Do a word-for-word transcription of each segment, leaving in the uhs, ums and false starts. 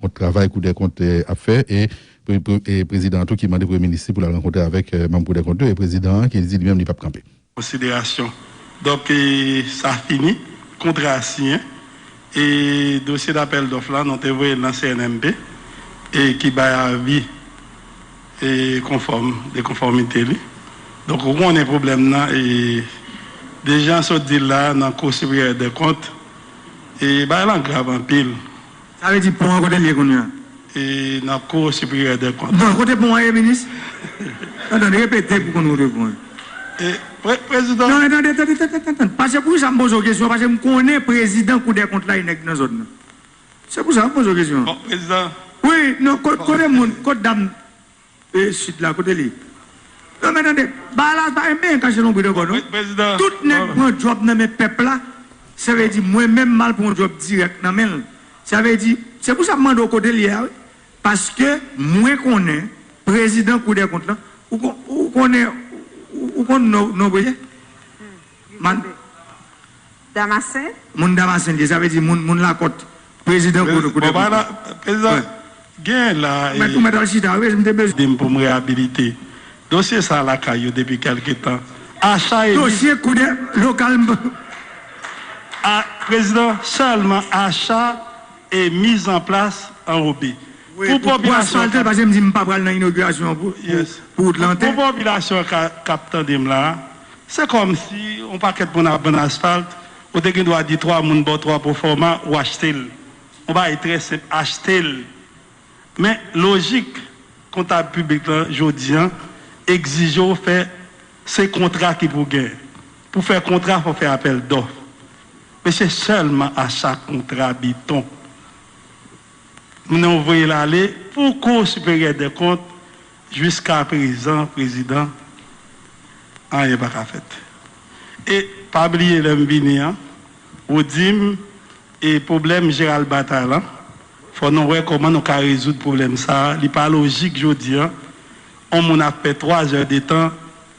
kont travay Kou dè Kont, eh, ap fè, e pre- pre- e prezidan an tou ki mande premye minis li pou l al rankontre avèk, eh, manm Kou dè Kont yo, e prezidan an ki di li menm li p ap kanpe. Konsiderasyon. Donk, e, sa fini, kontra a siyen, e dosye dapèl dòf la, nou te voye l nan C N M P, e ki bay avi, e konfòm, de konfòmite li. Donk, ou konnen pwoblèm nan, e deja sot di l la nan Kou Siperyè dè Kont, e bagay lan grav anpil. Sa vle di pon an kote l ye kounye a? E nan Kou Siperyè dè Kont. Bon, kote pon an ye, minis? Tande, repete pou konn kote pon an. E, pre- prezidan. Non, men tande, tande, tande, tande, tande. Paske pou sa m poze w kesyon, paske m konnen prezidan Kou dè Kont la, e nèg nan zòn nan. Se pou sa m poze w kesyon. Bon, prezidan. Wi, non, ko- kote moun, kote dam, e, Sid la, kote li? Non, men tande, ba la, pa menm kache lonbrit ankò, non. Pre- prezidan. Tout nèg pran djòb nan men pèp la, sa vle di, mwen menm, m al pran djòb dirèk nan men l. Sa vle di, se pou sa m mande w kote l ye a, wi. Paske mwen konnen prezidan Kou dè Kont lan, ou kon- ou konnen, ou, ou konn non, non, prezidan? Man- Damasen? Moun Damasen li ye, sa vle di moun, moun Lakòt. Prezidan Kou- Kou dè Kont. Prezidan, gen la, mèt, ou mèt al chita, wi, m te bezwen. Di m pou m reyabilite. Dosye sa lakay yo depi kèlke tan. Acha e dosye Kou dè lokal. A, prezidan, sèlman acha e miz an plas anrobe. Wi, pou, pou popilasyon asfalte, paske m di m pa pral nan inogirasyon pou, pou, pou wout lan. Pou popilasyon ka- k ap tande m la, se kòmsi yon pakèt moun ap vann asfalt, ou te gen dwa di twa moun ba w twa pwofòma, ou achte l. Yon bagay trè senp, achte l. Men lojik kontab piblik lan jodi an egzije w fè, se kontra ki pou gen. Pou fè kontra, fò w fè apèl dòf. Men se sèlman acha kontra beton. Moun nan voye l ale pou Kou Siperyè dè Kont, jiskaprezan, prezidan, anyen pa ka fèt. E pa bliye lè m vini an, ou di m, e pwoblèm Gerald Bataille lan, fò nou wè kòman nou ka rezoud pwoblèm sa a. Li pa lojik jodi an, yon moun ap fè twa zè de tan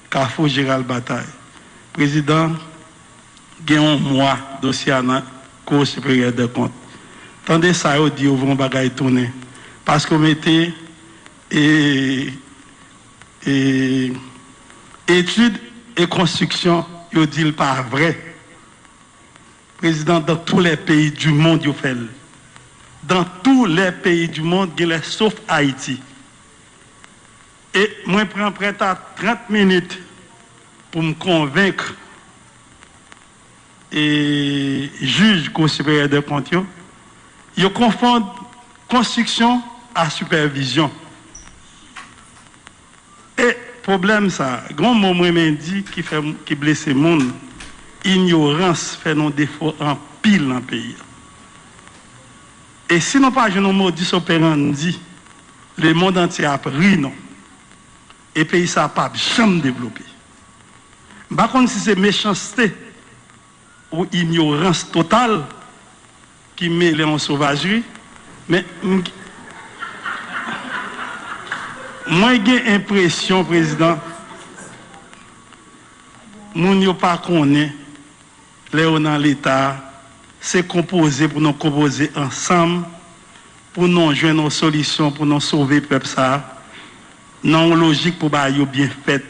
Kafou Gerald Bataille. Prezidan, gen yon mwa dosye a nan Kou Siperyè dè Kont. Tande sa yo di, yo voye yon bagay tounen. Paske yo mete, e, e, etid e konstriksyon, yo di l pa vrè. Prezidan, dans tous les pays du monde, yo fè l. Dans tous les pays du monde, genlè sof Ayiti. E mwen pran prèta trant minit pou m konvenk, e, jij Kou Siperyè dè Kont yo, yo konfonn konstriksyon a sipèvizyon. E pwoblèm sa, gen yon mo m renmen di ki fè, ki blese moun, inyorans fè nou defo anpil nan peyi a. E si nou pa jwenn yon modus operandi, lemonn antye ap ri nou. E peyi sa p ap janm devlope. M pa konn si se mechanste ou inyorans total ki mele yon sovajri, men m- mwen gen enpresyon, prezidan, moun yo pa konnen lè yo nan Leta, se konpoze pou nou konpoze ansanm, pou nou jwenn yon solisyon pou nou sove pèp sa a, nan yon lojik pou bagay yo byen fèt.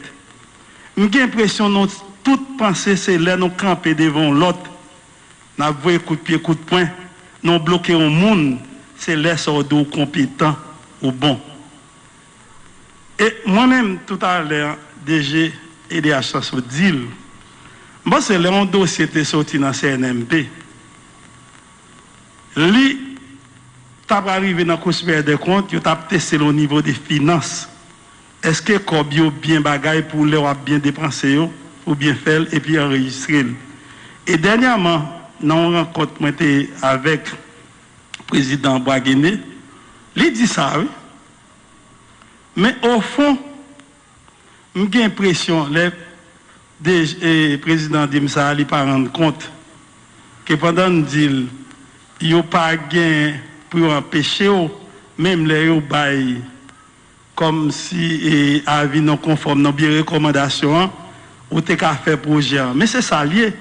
M gen enpresyon nou tout panse se lè nou kanpe devan yon lòt, n ap voye kout pye, kout pwen, nou bloke yon moun, se lè sa w di w konpetan, ou bon. E mwen menm, toutalè, D G E D H lan sot di l, m panse lè yon dosye te soti nan C N M P, li ta pral rive nan Kou Siperyè dè Kont, yo t ap teste l o nivo de finans. Èske kòb yo byen bagay pou lè w ap byen depanse yo, ou byen fè l epi anrejistre l? E dènyèman, nan yon rankont mwen te avèk prezidan Boisguéné, li di sa, wi. Men ofon, m gen enpresyon lè de, e, prezidan di m sa, li pa rann kont ke pandan n di l, yo pa gen pou yo anpeche w, menm lè yo bay kòmsi, e, avi non konfòm nan, oubyen rekòmandasyon an, ou te ka fè pwojè an. Men se sa l ye.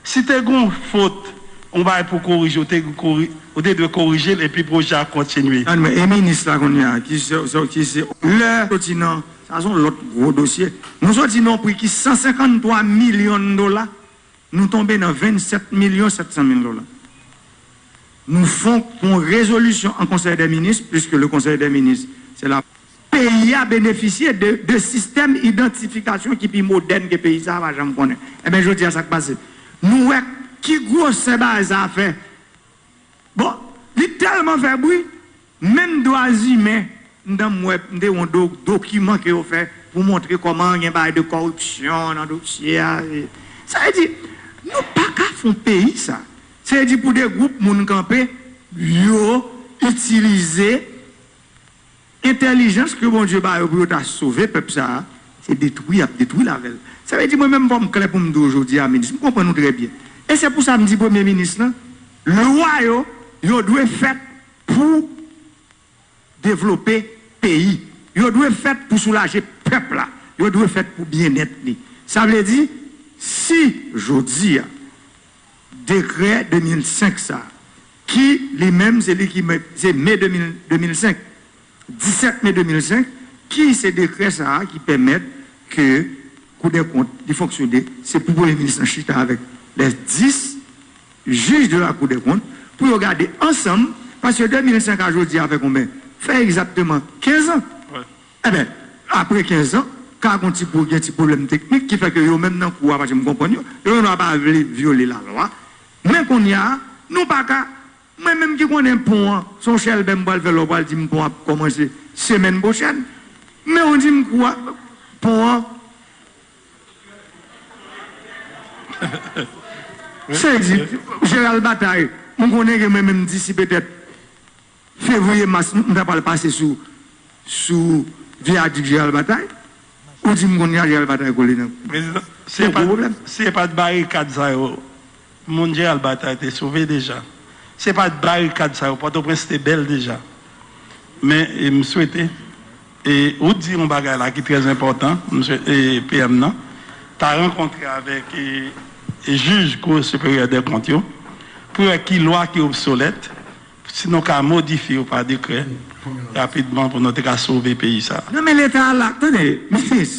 Si te gen yon fot, yon bagay pou korije, ou te kori-, ou te dwe korije l epi pwojè a kontinye. Tann mwen, e minis la kounye a, ki se, se, ki se, lè soti nan, sa se yon lòt gwo dosye. Nou soti nan yon pri ki san senkanntwa milyon dola, nou tonbe nan vennsèt milyon sèt san mil dola. Nou fon yon rezolisyon an Konsèy dè Minis, puisque le Conseil des ministres, c'est la peyi a benefisye de, de sistèm idantifikasyon ki pi modèn ke peyi sa a pa janm konnen. Ebyen, jodi a, sa k pase? Nou wè ki gwosè bagay sa a fè. Bon, li tèlman fè bri, menm dwa imen, m t wè, m te wè yon do-, dokiman ke yo fè pou montre kòman gen bagay de kòripsyon nan dosye a. E, sa vle di, nou pa ka fè yon peyi sa. Sa vle di pou de gwoup moun kanpe, yo itilize entèlijans ke Bondye ba yo pou yo ta sove pèp sa a, se detwi y ap detwi l avè l. Sa vle di, mwen menm, fò m klè pou m di w jodi a, minis, m konprann ou trè byen. E se pou sa m di premye minis lan, lwa yo, yo dwe fèt pou devlope peyi. Yo dwe fèt pou soulaje pèp la. Yo dwe fèt pou byennèt li. Sa vle di, si jodi a, dekrè de mil senk sa, ki li menm se li ki mèt, se me de mil, de mil senk, disèt me de mil senk, ki se dekrè sa a ki pèmèt ke Kou dè kont, li fonksyone, se pou premye minis lan chita avèk lè dis jij de la Cour des comptes pou yo gade ansanm, paske de mil senk a jodi a fè konbyen? Fè egzakteman kenz an. Wi. Ebyen, apre kenz an, ka gon ti pwo-, gen ti pwoblèm teknik ki fè ke yo menm nan kou a, pa janm konprann yo, yo menm yo pa vle vyole lalwa. Men kounye a, nou pa ka, mwen menm ki konnen pon an, se yon chèlbè m pral fè lè w pral di m pon an ap kòmanse semèn pwochèn. Men w di m kou a, pon an, se di, Jeral Batay, m konnen ke mwen menm disi petèt fevriye, mas, m ta pral pase sou, sou viyadik Jeral Batay. Ou di m kounye a Jeral Batay kole nan. Prezidan, si e pa t, si e pa t barikad sa yo, moun Jeral Batay te sove deja. Si e pa t barikad sa yo, Pòtoprens te bèl deja. Men, e, m swete, e, ou di yon bagay la ki trè enpòtan, misye, e, P M nan, ta rankontre avèk, e, e, jij Kou Siperyè dè Kont yo, pou wè ki lwa ki obsolèt, si nou ka modifye yo pa dekrè, rapidman pou nou te ka sove peyi sa a. Non, men Leta a la, tande, minis,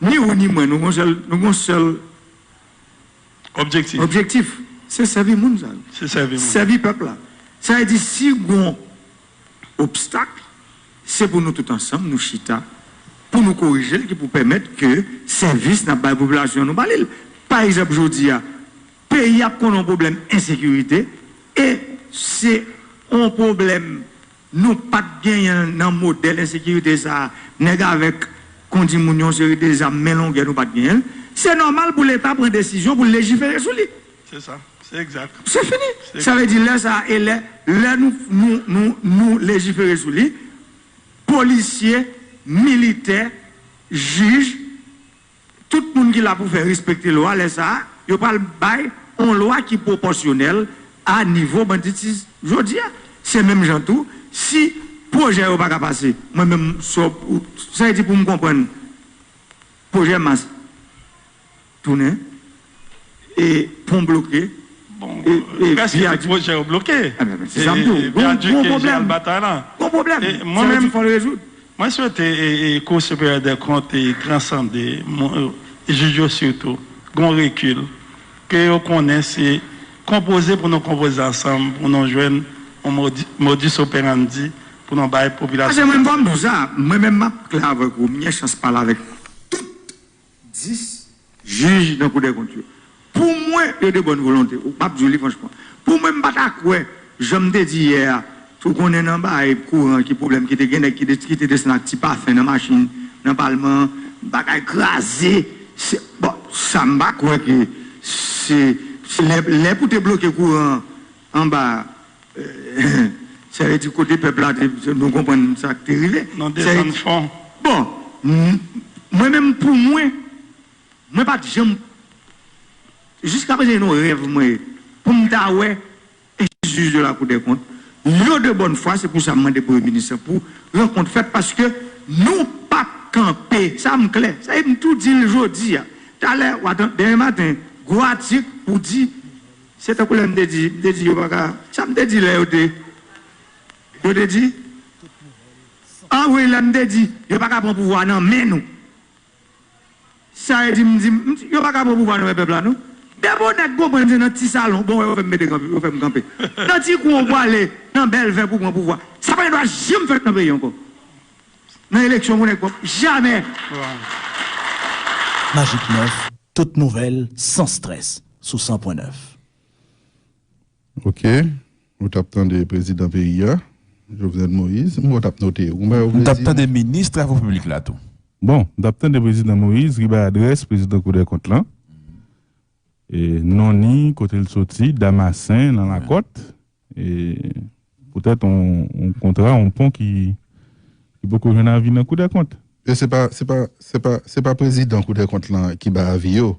ni ou ni mwen, nou gon sèl, nou gon sèl objektif. Objektif, se sèvi moun sa yo. Se sèvi moun. Sèvi pèp la. Sa vle di, si gon obstak, se pou nou tout ansanm, nou chita, pou nou korije l, ki pou pèmèt ke sèvis n ap bay popilasyon an, nou ba li l. Pa egzanp, jodi a, peyi ap konnen yon pwoblèm ensekirite, e se yon pwoblèm nou pa t genyen l nan modèl ensekirite sa a, nèg avèk kondi moun yon seri de zam men longè nou pa t genyen l, se nòmal pou Leta pran desizyon pou l lejifere sou li. Se sa, se egzak. Se fini. Se egzak. Sa vle di lè sa a, e lè, lè nou, nou, nou, nou lejifere sou li, polisye, militè, jij, tout moun ki la pou fè respekte lwa, lè sa a, yo pral bay yon lwa ki pwopòsyonèl a nivo banditis jodi a. Se menm jan tou, si pwojè yo pa ka pase, mwen menm, sa, sa vle di pou m konprann, pwojè mas tounen, e pon bloke, bon, e, e prèske tout viyadik, pwojè yo bloke. Ebyen, men, se sa m di w. E, e, gon, viyadik gon pwoblèm. Jeral Batay la. Gon pwoblèm. E mwen menm, sa vle di fò l rezoud. Mwen swete, e, e, Kou Siperyè dè Kont, e, transande, mon, e, jij yo sitou, gon rekil, ke yo konnen se konpoze pou nou konpoze ansanm, pou nou jwenn yon modi-, modus operandi, pou nou bay popilasyon. Paske mwen, fò m di w sa, mwen menm m ap klè avèk ou, m gen chans pale avèk tout dis jij nan Kou dè Kont yo. Pou mwen, yo de bòn volonte. M ap di w li franchman. Pou mwen, m pa ta kwè, jan m te di yè a, ou konnen nan bagay kouran ki pwoblèm ki te gen nèg ki te, ki te desann ak ti pafen nan machin, nan palman, bagay kraze. Se, bon, sa m pa kwè ke se, se lè, lè pou te bloke kouran anba, sa vle di kote pèp la te, nou konprann sa k te rive. Nou desann fon. Bon, m-, mwen menm pou mwen, mwen pa t janm, jiskaprezan se yon rèv mwen ye, pou m ta wè en jij de la Cour des Comptes, yo de bòn fwa, se pou sa m mande premye minis lan pou rankont fèt, paske nou p ap kanpe, sa m klè, sa m tou di l jodi a. Talè, w ap tann, demen maten, gwo atik pou di, Se tankou lè m te di, m te di yo pa ka, sa m te di lè yo te, yo te di, an wi, lè m te di, yo pa ka pran pouvwa nan men nou. Sa e di m di, m di, yo pa ka pran pouvwa nan men pèp la, non. Depi yon nèg konprann se nan ti salon, bon, yo fè m mete kanpe, yo fè m kanpe. Nan ti kwen w prale, nan bèl vè pou pran pouvwa. Sa pa gen dwa janm fèt nan peyi ankò. Nan eleksyon pou nèg pwòp. Jamè! Magik nèf, tout nouvèl, san strès, sou san pwen nèf. Ok. Ou t ap tande prezidan peyi a, Jovenel Moïse. M wè w t ap note. Ou pa wè w vle di. M t ap tande minis travo piblik la tou. Bon, m t ap tande prezidan Moïse ki bay adrès prezidan Kou dè Kont lan. E non ni, kote l soti, Damasen, nan Lakòt. E poutèt yon kontra, yon pon ki ki poko jwenn avi nan Kou dè Kont. E se pa, se pa, se pa, se pa prezidan Kou dè Kont lan ki bay avi yo.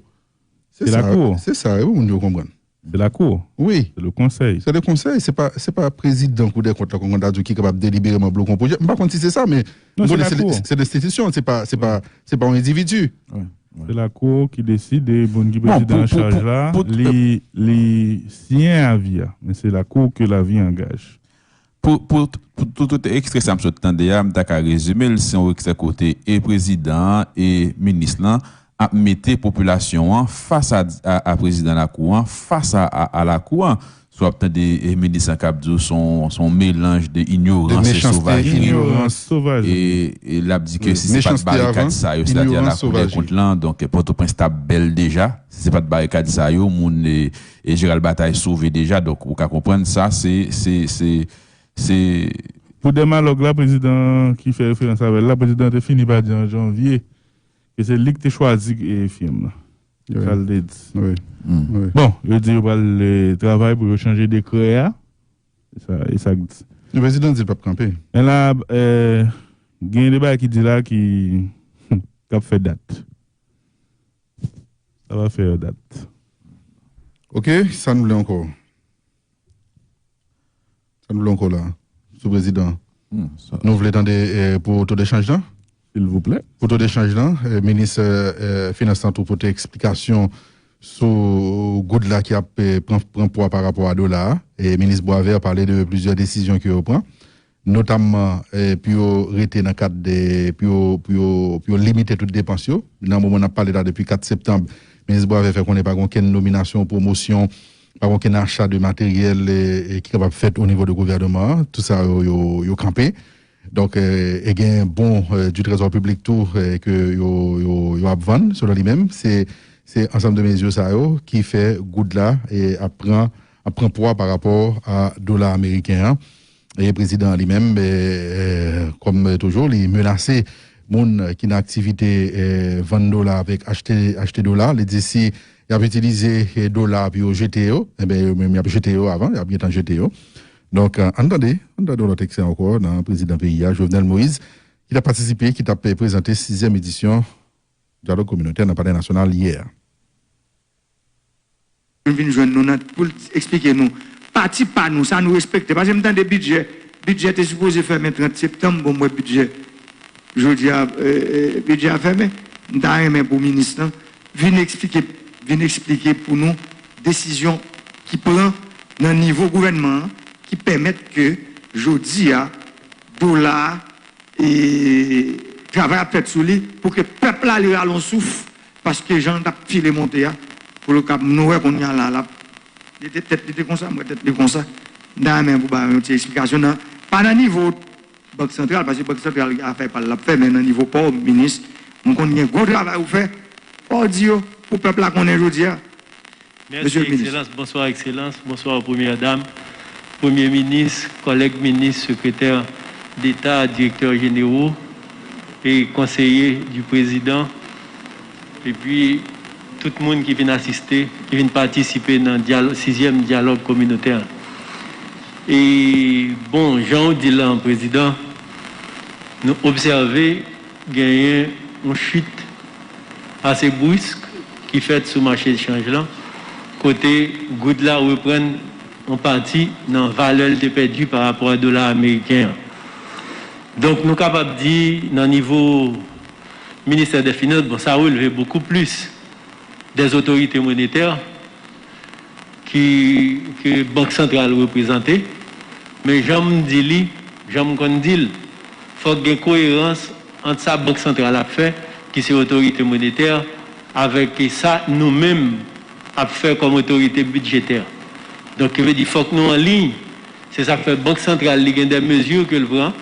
Se sa, se sa, wi, pou moun yo konprann. Se lakou. Wi. Se le konsèy. Se le konsèy. Se pa, se pa prezidan Kou dè Kont la, kon ta di w, ki kapab delibereman bloke yon pwojè. M pa konn si se sa, men m konnen se, se lenstitisyon, se pa, se pa, se pa yon endividi. Se lakou ki deside moun ki prezidan an chaj la, li, li siyen avi a. Men se lakou ke lavi angaj. Pou, pou, pou tout, tout ekstrè sa m sot tande a, m ta ka rezime l, se yon ekstrè kote e prezidan an e minis lan ap mete popilasyon an fas a, a, a prezidan lakou an, fas a, a, a lakou an. Si w ap tande e minis lan k ap di w se yon, se yon melanj de inyorans e sovajri. E, e l ap di ke si se pa t barikad sa yo, sètadi a lakou dè kont lan, donk Pòtoprens t ap bèl deja. Si se pa t barikad sa yo, moun e, e Jeral Batay sove deja. Donk, ou ka konprann sa, se, se, se, se. Pou Dèmalòg la, prezidan ki fè referans avè l la, prezidan te fini pa di an janvye ke se li ki te chwazi e, fim nan. Se sa l te di. Bon, yo di yo pral e, travay pou yo chanje dekrè a. E sa, e sa k di. Men prezidan di l p ap kanpe. Men la, e, gen de bagay ki di la ki, k ap fè dat. Sa va fè dat. Ok, sa n vle ankò? Sa n vle ankò la? Sou prezidan. Nou vle tande e, pou to de chanj lan? Silvouplè. Pou to de chanj lan, e, minis e, e, finans lan tou pote eksplikasyon sou goud la ki ap e, pran, pran pwa pa rapò a dola a. E minis Boisvert pale de plizyè desizyon ke yo pran. Notamman pou yo rete nan kad de, pou yo, pou yo, pou yo limite tout depans yo. Nan moman n ap pale la depi kat septanm, minis Boisvert fè konnen pa gen okenn nominasyon, pwomosyon, pa gen okenn acha de materyèl ki kapab fèt o nivo de gouvènman an. Tout sa yo, yo, yo kanpe. Donk, e gen bon du trésor public tou ke yo, yo, yo ap vann, selon li menm. Se, se ansanm de mezi sa yo ki fè goud la ap pran, ap pran pwa pa rapò a dola ameriken an. E prezidan an li menm, kòm toujou, li menase moun ki nan aktivite vann dola avèk achte, achte dola. Li di si y ap itilize dola pou yo jete yo, enben yo menm y ap jete yo avan, y ap gentan jete yo. Donk, ann tande, ann tande yon lòt ekstrè ankò nan prezidan peyi a, Jovenel Moïse, ki t ap patisipe, ki t ap prezante sizyèm edisyon dyalòg kominotè nan Palè Nasyonal yè a. Vin jwenn nou nan, pou l eksplike nou pati pa nou, sa nou respekte. Paske m tande bidjè, bidjè te sipoze fèmen trant septanm, bon, m wè bidjè jodi a, bidjè a fèmen. M ta renmen pou minis lan vin eksplike, vin eksplike pou nou desizyon ki pran nan nivo gouvènman an ki pèmèt ke jodi a dola a e travay ap fèt sou li pou ke pèp la li rale yon souf, paske jan l t ap file monte a, pou l kab, nou wè kounye a la, l ap, li te tèt li te konsa, m wè tèt li konsa. M ta renmen pou ba yon ti eksplikasyon nan, pa nan nivo Bank Santral, paske Bank Santral gen afè pa l l ap fè, men nan nivo pa w, minis, m konn gen gwo travay ou fè, fò w di yo, pou pèp la konnen jodi a. Mèsi, Ekselans. Bonswa, Ekselans. Bonswa, Premyè Dam, Premye Minis, kòlèg minis, sekretè deta, direktè jenero e konseye di prezidan, epi tout moun ki vin asiste, ki vin patisipe nan dyal-, sizyèm dyalòg kominotè. E, bon, jan w di l lan, prezidan, nou obsève genyen yon chit ase brisk ki fèt sou mache chanj lan, kote goud la reprann yon pati nan valè l te pèdi pa rapò a dola ameriken an. Donk, nou kapab di, nan nivo Ministè dè Finans, bon, sa relve bokou plis dè otorite monetè, ki, ke Bank Santral reprezante, men jan m di li, jan m konn di l, fòk gen koerans ant sa Bank Santral ap fè, ki se otorite monetè, avèk sa nou menm ap fè kòm otorite bidjetè. Donk, ki vle di fòk nou an liy. Se sa k fè Bank Santral, li gen de mezi ke l pran.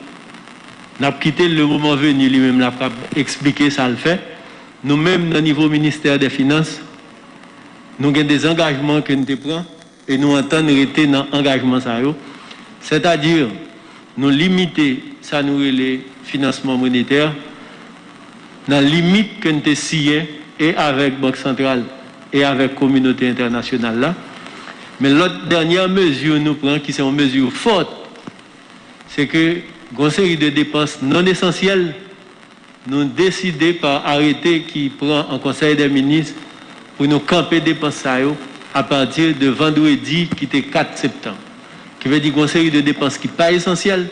N ap kite l le moman veni, li menm l ap kab eksplike sa l fè. Nou menm, nan nivo ministè dè finans, nou gen de zangajman ke n te pran e nou antann rete nan angajman sa yo. Sètadi, nou limite sa nou rele finansman monetè nan limit ke n te siyen e avèk Bank Santral e avèk kominote entènasyonal la. Men lòt dènyè mezi nou pran, ki se yon mezi fòt, se ke gen yon seri de depans non esansyèl, nou deside pa arete ki pran an Konsèy dè Minis pou nou kanpe depans sa yo apati de vandredi ki te kat septanm. Ki vle di gen yon seri de depans ki pa esansyèl,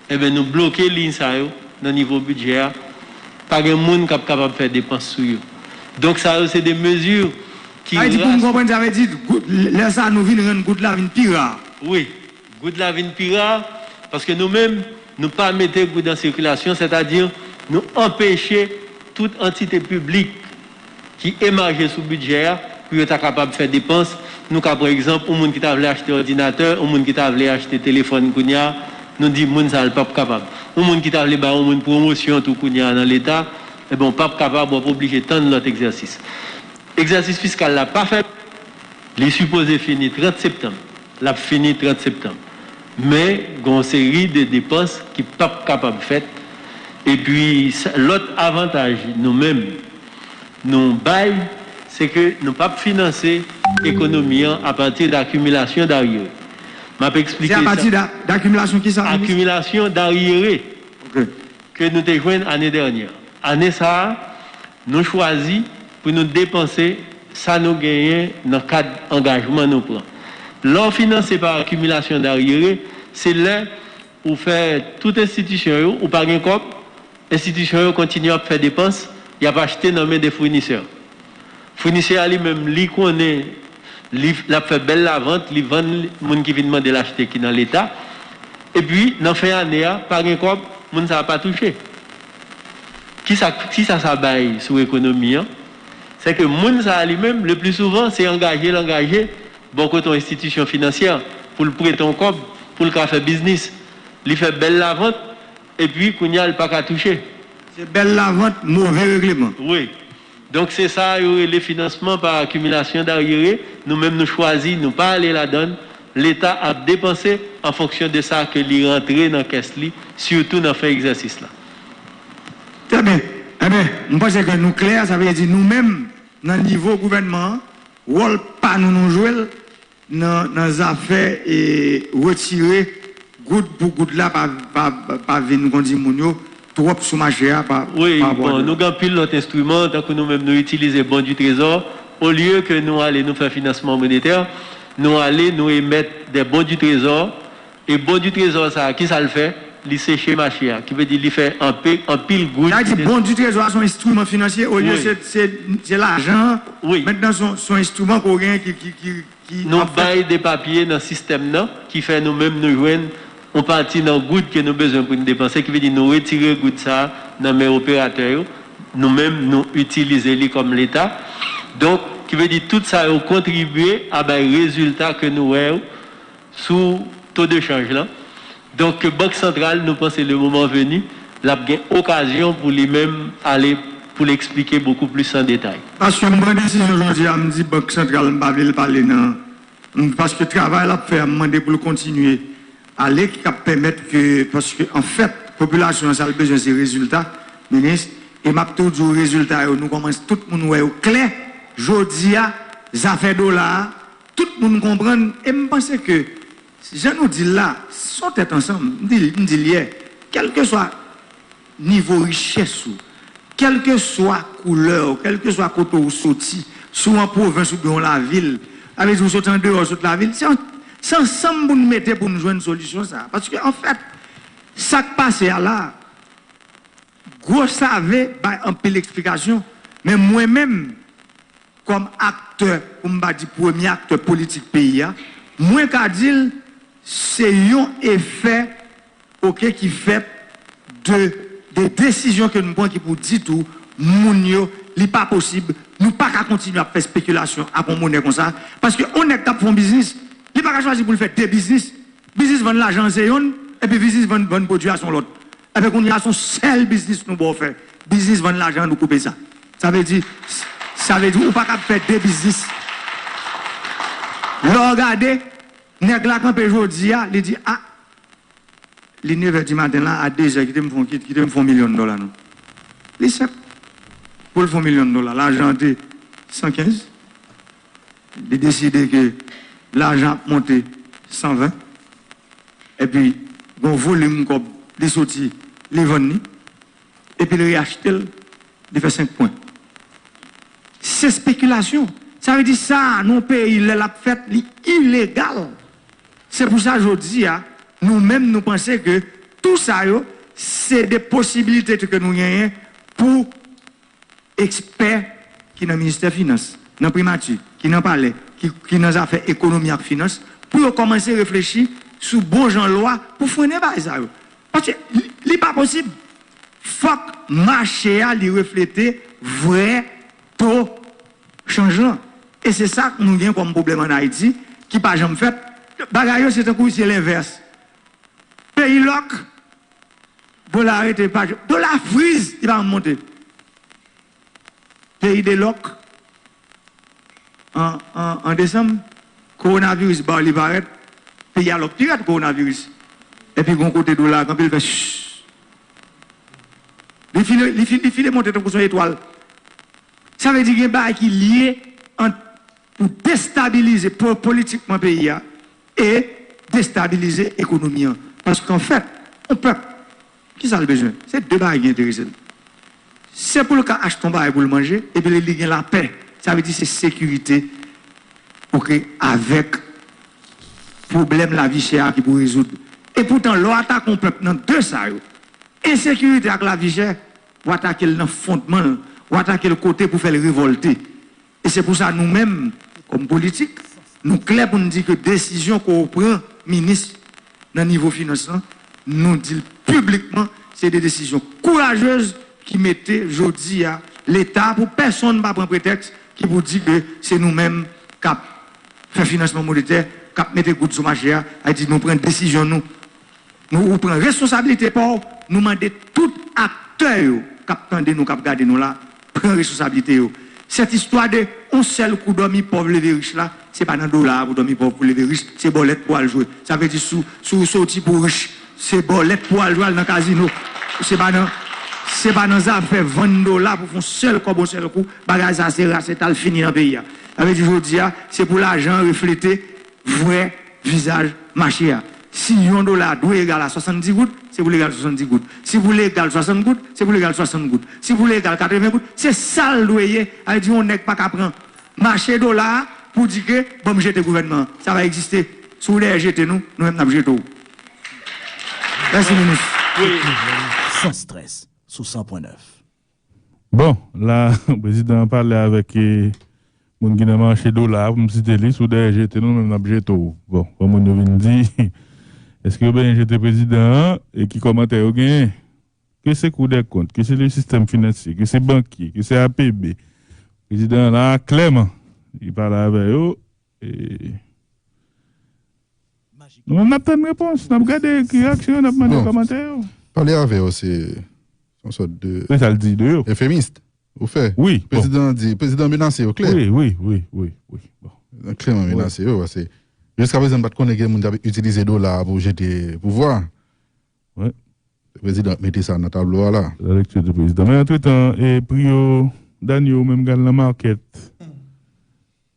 enben nou bloke liy sa yo nan nivo bidjè a. Pa gen moun k ap kapab fè depans sou yo. Donk sa yo se de mezi ki... Sa vle di, pou m konprann, sa vle di goud, lè sa nou vin rann goud la vin pi ra. Wi, goud la vin pi ra, paske nou menm, nou pa mete goud an sikilasyon, sètadi nou anpeche tout antite piblik ki emaje sou bidjè a pou yo ta kapab fè depans. Nou ka pran egzanp, yon moun ki ta vle achte òdinatè, yon moun ki ta vle achte telefòn kounye a, nou di moun sa a l p ap kapab. Yon moun ki ta vle bay yon moun pwomosyon tou kounye a nan Leta, enben, w p ap kapab, w ap oblije tann lòt egzèsis. Egzèsis fiskal la pa fèt, li sipoze fini trant septanm. L ap fini trant septanm. Men, gen yon seri de depans ki p ap kapab fèt. Epi, sa, lòt avantaj nou menm, nou bay, se ke nou p ap finanse ekonomi an apati dakimilasyon daryere. M ap eksplike sa. Se apati da, dakimilasyon kisa, minis? Akimilasyon daryere. Ok. Ke nou te jwenn ane dènyè. Ane sa a, nou chwazi pou nou depanse sa nou genyen nan kad angajman nou pran. Lè w finanse pa akimilasyon daryere, se lè ou fè tout enstitisyon yo, ou pa gen kòb, enstitisyon yo kontinye ap fè depans, y ap achte nan men de founisè. Founisè a li menm, li konnen li, l ap fè bèl lavant, li vann moun ki vin mande l achte ki nan Leta. Epi, nan fen ane a, pa gen kòb, moun sa a pa touche. Kisa, kisa sa bay sou ekonomi an? Se ke moun sa a li menm, le pli souvan, se angaje l angaje bò kote yon enstitisyon finansyè pou l prete yon kòb, pou l ka fè biznis. Li fè bèl lavant, epi kounye a, l pa ka touche. Se bèl lavant, move regleman. Wi. Donk, se sa yo rele finansman pa akimilasyon daryere. Nou menm, nou chwazi, nou pa ale ladan l. Leta ap depanse an fonksyon de sa ke li rantre nan kès li, sitou nan fen egzèsis la. Trè byen. Enben, m panse ke nou klè, sa vle di nou menm, nan nivo gouvènman an, wòl pa nou nou jwe l, nan, nan zafè e retire goud pou goud la pa, pa, pa vin kondi moun yo twòp sou mache a pa, wi, pa rapò bon, a nou gen anpil lòt enstriman, tankou nou menm nou itilize bon du trésor, olye ke nou ale nou fè finansman monetè, nou ale nou emèt de bon du trésor, e bon du trésor sa a, kisa l fè? Li seche mache a, ki vle di li fè anpe, anpil goud. Sa vle di bon du trésor a se yon enstriman finansye, olye se, se, se lajan an. Wi. Mentnan se yon, se yon enstriman ke w genyen ki, ki, ki, ki, nou bay de papye nan sistèm nan, ki fè nou menm nou jwenn yon pati nan goud ke nou bezwen pou nou depanse, ki vle di nou retire goud sa a nan men operatè yo, nou menm nou itilize li kòm Leta. Donk, ki vle di tout sa yo kontribye a bay rezilta ke nou wè yo sou to de chanj lan. Donk, Bank Santral, nou panse le moman veni, l ap gen okazyon pou li menm ale pou l eksplike bokou plis an detay. Paske m pran desizyon jodi a, m di Bank Santral, m pa vle l pale nan, m, paske travay l ap fè a, m mande pou l kontinye ale, ki ap pèmèt ke, paske, anfèt, popilasyon an, sa l bezwen, se rezilta, minis, e m ap tou di w rezilta yo, nou kòmanse, tout moun wè yo klè, jodi a, zafè dola a, tout moun konprann, e m panse ke jan nou di l la, se yon tèt ansanm. M di, m di l yè. Kèlkeswa nivo richès ou, kèlkeswa koulè w, kèlkeswa kote w soti, si w an pwovens oubyen w lavil, sa vle di w soti andeyò, w sot lavil, se an, se ansanm pou n mete pou n jwenn solisyon sa a. Paske, anfèt, sa k pase a la, gwo save bay anpil eksplikasyon, men mwen menm, kòm aktè, pou m pa di premye aktè politik peyi a, mwen ka di l, se yon efè, oke, ki fèt de, de desizyon ke nou pran ki pou di tou moun yo, li pa posib, nou pa ka kontinye ap fè espekilasyon ak yon monè konsa, paske yon nèg k ap fè yon biznis, li pa ka chwazi pou l fè de biznis, biznis vann lajan an se yonn, epi biznis vann, vann pwodui a se yon lòt. Epi kounye a se yon sèl biznis nou ba w fè. Biznis vann lajan an, nou koupe sa. Sa vle di, sa vle di ou pa kab fè de biznis. Lè w gade, nèg la kanpe jodi a, li di, a, li nevè di maten la, a dezè, kite m fè yon, kit-, kite m fè yon milyon dola non. Li senp. Pou l fè yon milyon dola, lajan an te san kenz. Li deside ke lajan ap monte san ven. Epi, gon volim kòb, li soti, li vann li. Epi l reyachte l, li fè senk pwen. Se espekilasyon. Sa vle di sa, nan yon peyi, lè l ap fèt, li ilegal. Se pou sa, jodi a, nou menm, nou panse ke tou sa yo, se de posibilite ke nou genyen pou ekspè ki nan ministè finans, nan primati, ki nan palè, ki, ki nan zafè ekonomi ak finans, pou yo kòmanse reflechi sou bon jan lwa pou frennen bagay sa yo. Paske li, li pa posib. Fòk mache a li reflete vrè to chanj lan. E se sa k nou gen kòm pwoblèm ann Ayiti, ki pa janm fèt. Bagay yo se tankou se lenvès. Peyi lòk, dola a rete pa, dola a friz, li pa janm monte. Peyi de lòk, an, an, an desanm, kowonaviris ba w li parèt, peyi a lòk pi rèd kowonaviris. Epi gon kote dola a kanpe, l fè ch. Li file, li file, li file monte tankou se yon etwal. Sa vle di gen bagay ki lye ant, pou destabilize po-, politikman peyi a e destabilize ekonomi an. Paske anfèt, yon pèp, ki sa l bezwen? Se de bagay ki enterese l. Se pou l ka achte yon bagay pou l manje, epi li, li gen lapè. Sa vle di se sekirite, oke, avèk pwoblèm lavi chè a ki pou rezoud. E poutan, lè w atake yon pèp nan de sa yo, ensekirite ak lavi chè, w atake l nan fondman l, w atake l kote pou fè l revòlte. E se pou sa nou menm, kòm politik, nou klè pou n di ke desizyon ke w pran, minis, nan nivo finans lan, nou di l piblikman, se de desizyon kourajez ki mete jodi a Leta, pou pèsonn pa pran pretèks ki pou di ke se nou menm k ap fè finansman monetè, k ap mete goud sou mache a, a di nou pran desizyon nou. Nou, ou pran responsablite pa w, nou mande tout aktè yo k ap tande nou, k ap gade nou la, pran responsablite yo. Cette histoire de yon sèl kou dòmi pòv leve rich la, se pa nan dola a pou dòmi pòv pou leve rich, se bòlèt pou al jwe. Sa vle di si w, si w soti pou rich, se bòlèt pou al jwe, al nan kazino. Se pa nan, se pa nan zafè vann dola pou fè yon sèl kòb yon sèl kou, bagay sa se rase t al fini nan peyi a. Sa vle di jodi a, se pou lajan an reflete vrè vizaj mache a. Si yon dola dwe egal a swasanndis goud, se pou l egal swasanndis goud. Si pou l egal swasant goud, se pou l egal swasant goud. Si pou l egal katreven goud, se sa l dwe ye. Sa vle di yon nèg pa ka pran mache dola a pou di ke ban m jete gouvènman an. Sa pa egziste. Si w dèyè jete nou, nou menm n ap jete w. Mèsi, minis. Sans stress sou san pwen nèf. Bon, la, prezidan an pale avèk, eh, moun ki nan mache dola a, pou m site li, si w dèyè jete nou, nou menm n ap jete w. Bon, fò moun yo vin di, èske yo bezwen jete prezidan an, e ki kòmantè yo genyen? Ke se Kou dè Kont, ke se le sistèm finansye, ke se bankye, ke se A P B. Prezidan an la klèman, li pale avè yo, e nou menm n ap tann repons, n ap gade ki reyaksyon yo, n ap mande kòmantè yo. Pale avè yo, se yon sòt de... Men sa l di de yo. Efemis. Ou fè? Wi, bon. Prezidan an di, prezidan menase yo klè. Wi, wi, wi, wi, wi. Bon. Prezidan klèman menase yo, paske jiska prezan, m pa t konnen gen moun k ap itilize dola a pou jete pouvwa. Wi. Se prezidan k mete sa nan tablo a la. La lecture du président. Men antretan, e, pri yo, Dani, ou menm k al nan makèt.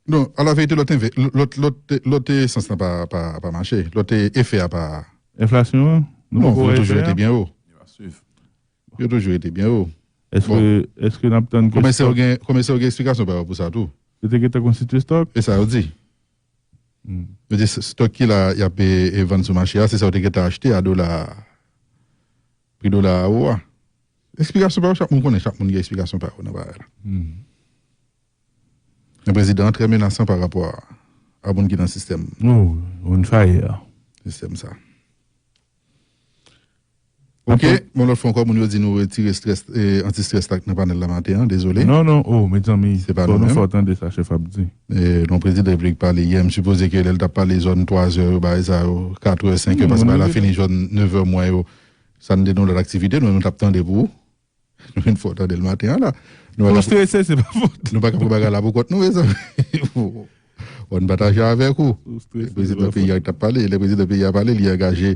Non, alaverite, lòt envè-, lòt, lòt, lòt, lòt sans lan pa, pa, pa mache. Lòt efè a pa... Enflasyon an? Nou poko wè efè a? Non, yo toujou rete byen wo. Yo toujou rete byen wo. Èske, èske n ap tann ke stòk... Kòmèsè yo gen, kòmèsè yo gen eksplikasyon pa rapò pou sa tou. Yo te gentan konstitye stòk? E sa yo di. Hmm. Yo di s-, stòk ki la, y ap, e, e vann sou mache a, se sa yo te gentan achte a dola, pri dola a wo a. Eksplikasyon pa yo, chak moun konnen, chak moun gen eksplikasyon pa yo nan bagay la. Hmm. Yon prezidan trè menasan pa rapò a, a moun ki nan sistèm. Oh, on fire. Sistèm sa. Ok, bon, lòt fwa ankò, moun yo di nou retire strès, eh, anti-strès la nan panèl la maten an, dezole. Non, non, oh, mezanmi, Se pa fò nou nou menm. Fè w tande sa chèf ap di. Eh, non, prezidan Repiblik pale yè, m sipoze ke lè l t ap pale zòn twa zè yo, bagay sa yo, kat è, senk è, paske bagay la fini zòn nèf è mwen yo. Sa n de nou lòt aktivite, nou, nou t ap tande pou ou. Nou vin fò tande l maten an la. Nou pa ka Ou strese, se pa fòt. Nou pa ka fè bagay la pou kont nou, mezanmi. Bon, n pataje avèk ou. Ou strese, se Prezidan pa peyi a fòt. Ki t ap pale, lè prezidan peyi a pale, li angaje.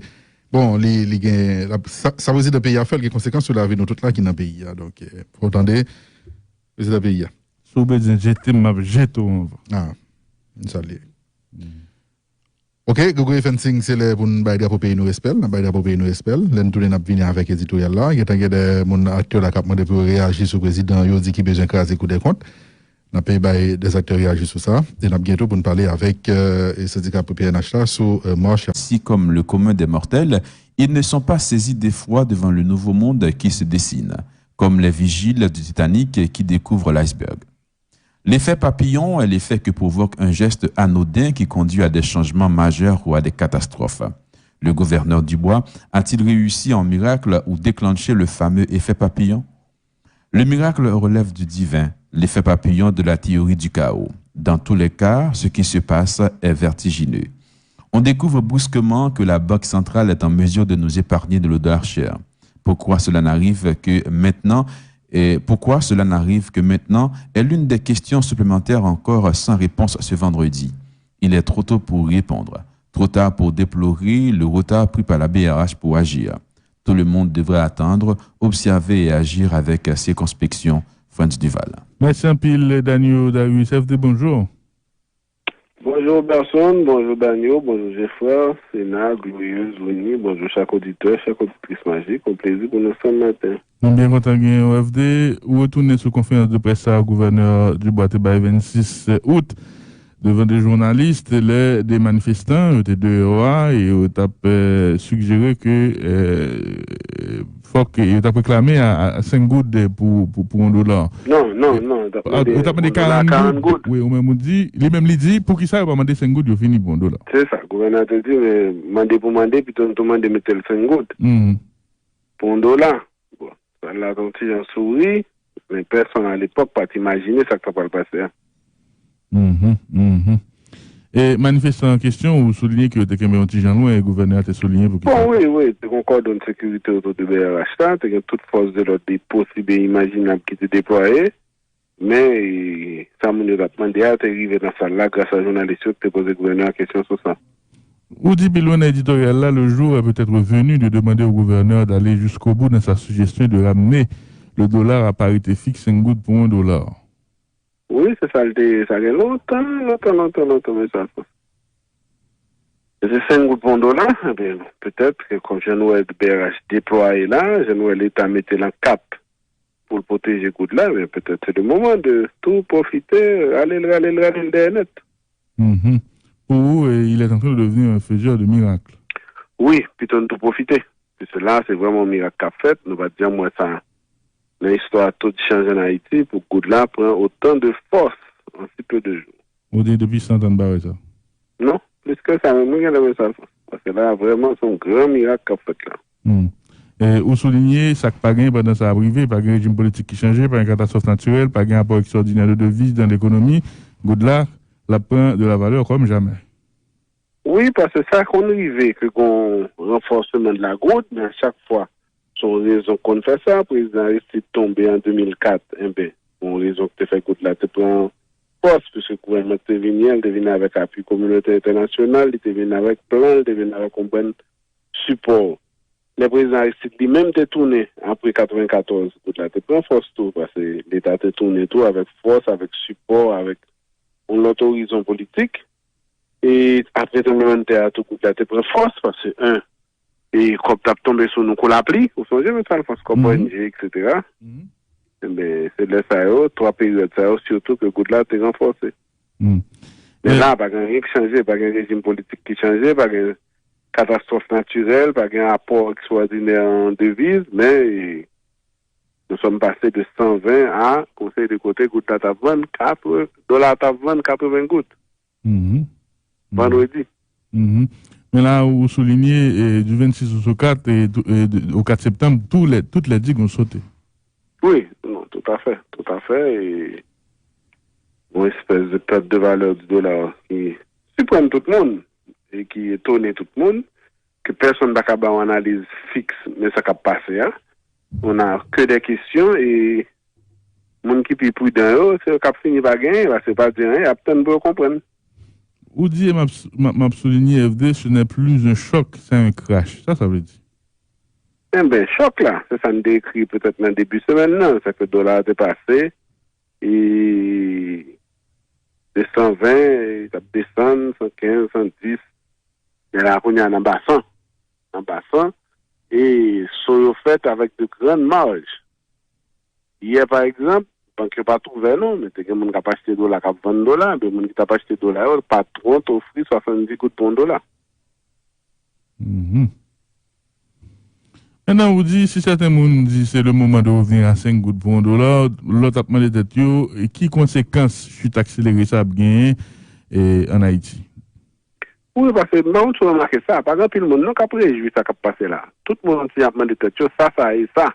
Bon, li, li gen, la, sa, sa prezidan peyi a fè, l gen konsekans sou lavi nou tout la ki nan peyi a. Donk, eh, fò tande prezidan peyi a. Si w bezwen jete m, m ap jete w anvan. Ah, n salye. Ok, Gregory Fensing, se lè pou n bay drapo peyi nou respè l, n ap bay drapo peyi nou respè l. Lè n tounen, n ap vini avèk editoryal la. Gentan gen de moun aktè la k ap mande pou yo reyaji sou prezidan yo di ki bezwen kraze Kou dè kont. N ap bay de aktè reyaji sou sa. E n ap gen tou pou n pale avèk euh, sendika P N H la sou euh, mach. Si comme le commun des mortels, ils ne sont pas saisis d'effroi devant le nouveau monde qui se dessine, comme les vigiles du Titanic qui découvrent l'iceberg. L'effet papillon est l'effet que provoque un geste anodin qui conduit à des changements majeurs ou à des catastrophes. Le gouverneur Dubois a-t-il réussi en miracle ou déclenché le fameux effet papillon ? Le miracle relève du divin, l'effet papillon de la théorie du chaos. Dans tous les cas, ce qui se passe est vertigineux. On découvre brusquement que la Banque centrale est en mesure de nous épargner de l'odeur chère. Pourquoi cela n'arrive que maintenant et pourquoi cela n'arrive que maintenant est l'une des questions supplémentaires encore sans réponse ce vendredi. Il est trop tôt pour y répondre, trop tard pour déplorer le retard pris par la B R H pour agir. Tout le monde devrait attendre, observer et agir avec circonspection. Frantz Duval. Mèsi anpil, Danio Darius. F D, bonjou. Bonjou Roberson, bonjou Danio, bonjou Jeffrey, Sena, Glorieuse, Winnie, bonjou chak oditè, chak oditris Majik, yon plezi pou nou ansanm maten. Nou byen kontan genyen w F D. Ou retounen sou konferans de près sa a gouvènè Dubois te bay vennsis out devan de jounalis lè de manifestan yo te deyò a e yo t ap eh, sigjere ke eh, fòk yo t ap reklame a, a senk goud pou, pou, pou yon dola. Non, non, non. Yo t ap mande karant goud. Wi, ou menm ou di, li menm li di, poukisa yo pa mande senk goud, yo fini pou yon dola. Se sa, gouvènè a te di, men mande pou mande, pito n tou mande mete l senk goud. Pou yon dola. Bon, sa la t yon ti jan souri, men pèsonn alepòk pa t imajine sa k ta pral pase a. E manifestan an kesyon, ou soulinye ke yo te kenbe yon ti jan lwen, e gouvènè a te soulinye pou kisa. Bon, wi, wi, te gen yon kòdon sekirite otou de B R H la, te gen tout fòs de lòd posib e imajinab ki te deplwaye, men e, sa moun yo t ap mande a te rive nan sal la gras a jounalis yo ki te poze gouvènè a kesyon sou sa. Ou di pi lwen nan editoryal la, le jour est peut-être venu de demander au gouverneur d'aller jusqu'au bout dans sa suggestion de ramener le dollar à parité fixe, senk goud pou yon dola. Wi, se sa l te ye. Sa gen lontan, lontan, lontan, lontan, men sa fò. Se senk goud pou yon dola, ebyen, petèt ke kòm jan nou wè B R H deplwaye la, jan nou wè Leta mete l an kap pou l pwoteje goud la, ebyen, petèt se le moman de tou pwofite, rale l, rale l, rale l dèyè nèt. Mhm. Pour vous, eh, il est en train de devenir un faiseur de miracles. Wi, pito n tou pwofite. Piske la, se vrèman yon mirak k ap fèt. Nou pa t janm wè sa nan istwa to de chanj ann Ayiti pou goud la pran otan de fòs an si pe de jou. Ou di depi san tan n pa wè sa? Non, plis ke sa menm, wi, genlè men sa l fè. Paske la, vrèman, se yon gran mirak k ap fèt la. Hmm. E, ou soulinye, sa k pa gen pandan sa ap rive, pa gen rejim politik ki chanje, pa gen katastwòf natirèl, pa gen apò ekstwòdinè de deviz nan lekonomi, goud la, l ap pran de la valè kòm jamè. Wi, paske sa konn rive ke gon ranfòsman de la goud, men a chak fwa se yon rezon k konn fè sa. Prezidan Aristide tonbe an de mil kat, enben, gon rezon ki te fè goud la te pran fòs, piske gouvènman ki te vini an, li te vini avèk apui kominote entènasyonal, li te vini avèk plan, li te vini avèk yon bann sipò. Lè prezidan Aristide li menm te tounen apre katrevenkatòz, goud la te pran fòs tou, paske Leta te tounen tou avèk fòs, avèk sipò, avèk yon lòt orizon politik. E apre tranblemanntè a tou, goud la te pran fòs, paske, en, e kòb t ap tonbe sou nou kou lapli, ou sonje, men sa l fòs kòb O N G, et cetera. Enben, se lè sa yo, twa peryòd sa yo, sitou ke goud la te ranfòse. Men la, pa gen anyen ki chanje, pa gen rejim politik ki chanje, pa gen katastwòf natirèl, pa gen apò ekstwòdinè an deviz, men Nou sòm pase de san ven a yon seri de kote goud la t ap vann katreven, dola a t ap vann katreven goud. Mhm. Vandredi. Mhm. Men la, ou soulinye, eh, du vingt-six au quatre, eh, tou- eh, de- au quatre septembre, tous les, toutes les digues ont sauté. Wi, non, toutafè, toutafè. E yon espès de pèt de valè di dola ki siprann tout moun e ki etone tout moun, ke pèsonn pa ka ba yon analiz fiks, men sa k ap pase a. On a que des questions e moun ki pi pridan yo, se yo k ap fini pa genyen, paske yo pa di anyen, y ap tann pou yo konprann. Ou di, e m ap, m ap, m ap soulinye, F D, ce n'est plus un choc, c'est un crash. Sa, sa vle di? Enben, chòk la, se sa n te ekri petèt nan debi semèn nan, se ke dola a te pase, e de san ven, e t ap desann, san kenz, san dis, men la kounye a nan basan, nan basan, e son yo fèt avèk de grann maj. Yè, pa egzanp, bank yo pa t ouvè non, men te gen moun k ap achte dola, k ap vann dola, men moun ki t ap achte dola yo, patwon te ofri swasanndis goud pou yon dola. Mhm. Mentnan, ou di, si sèten moun di se le moman de revenir à senk goud pou yon dola, lòt ap mande tèt yo, e ki konsekans chit akselere sa ap genyen, e, ann Ayiti? Wi, paske m pa konn si w remake sa, pa gen anpil moun non k ap rejwi sa k ap pase la. Tout moun ti ap mande tèt yo, sa, sa e sa.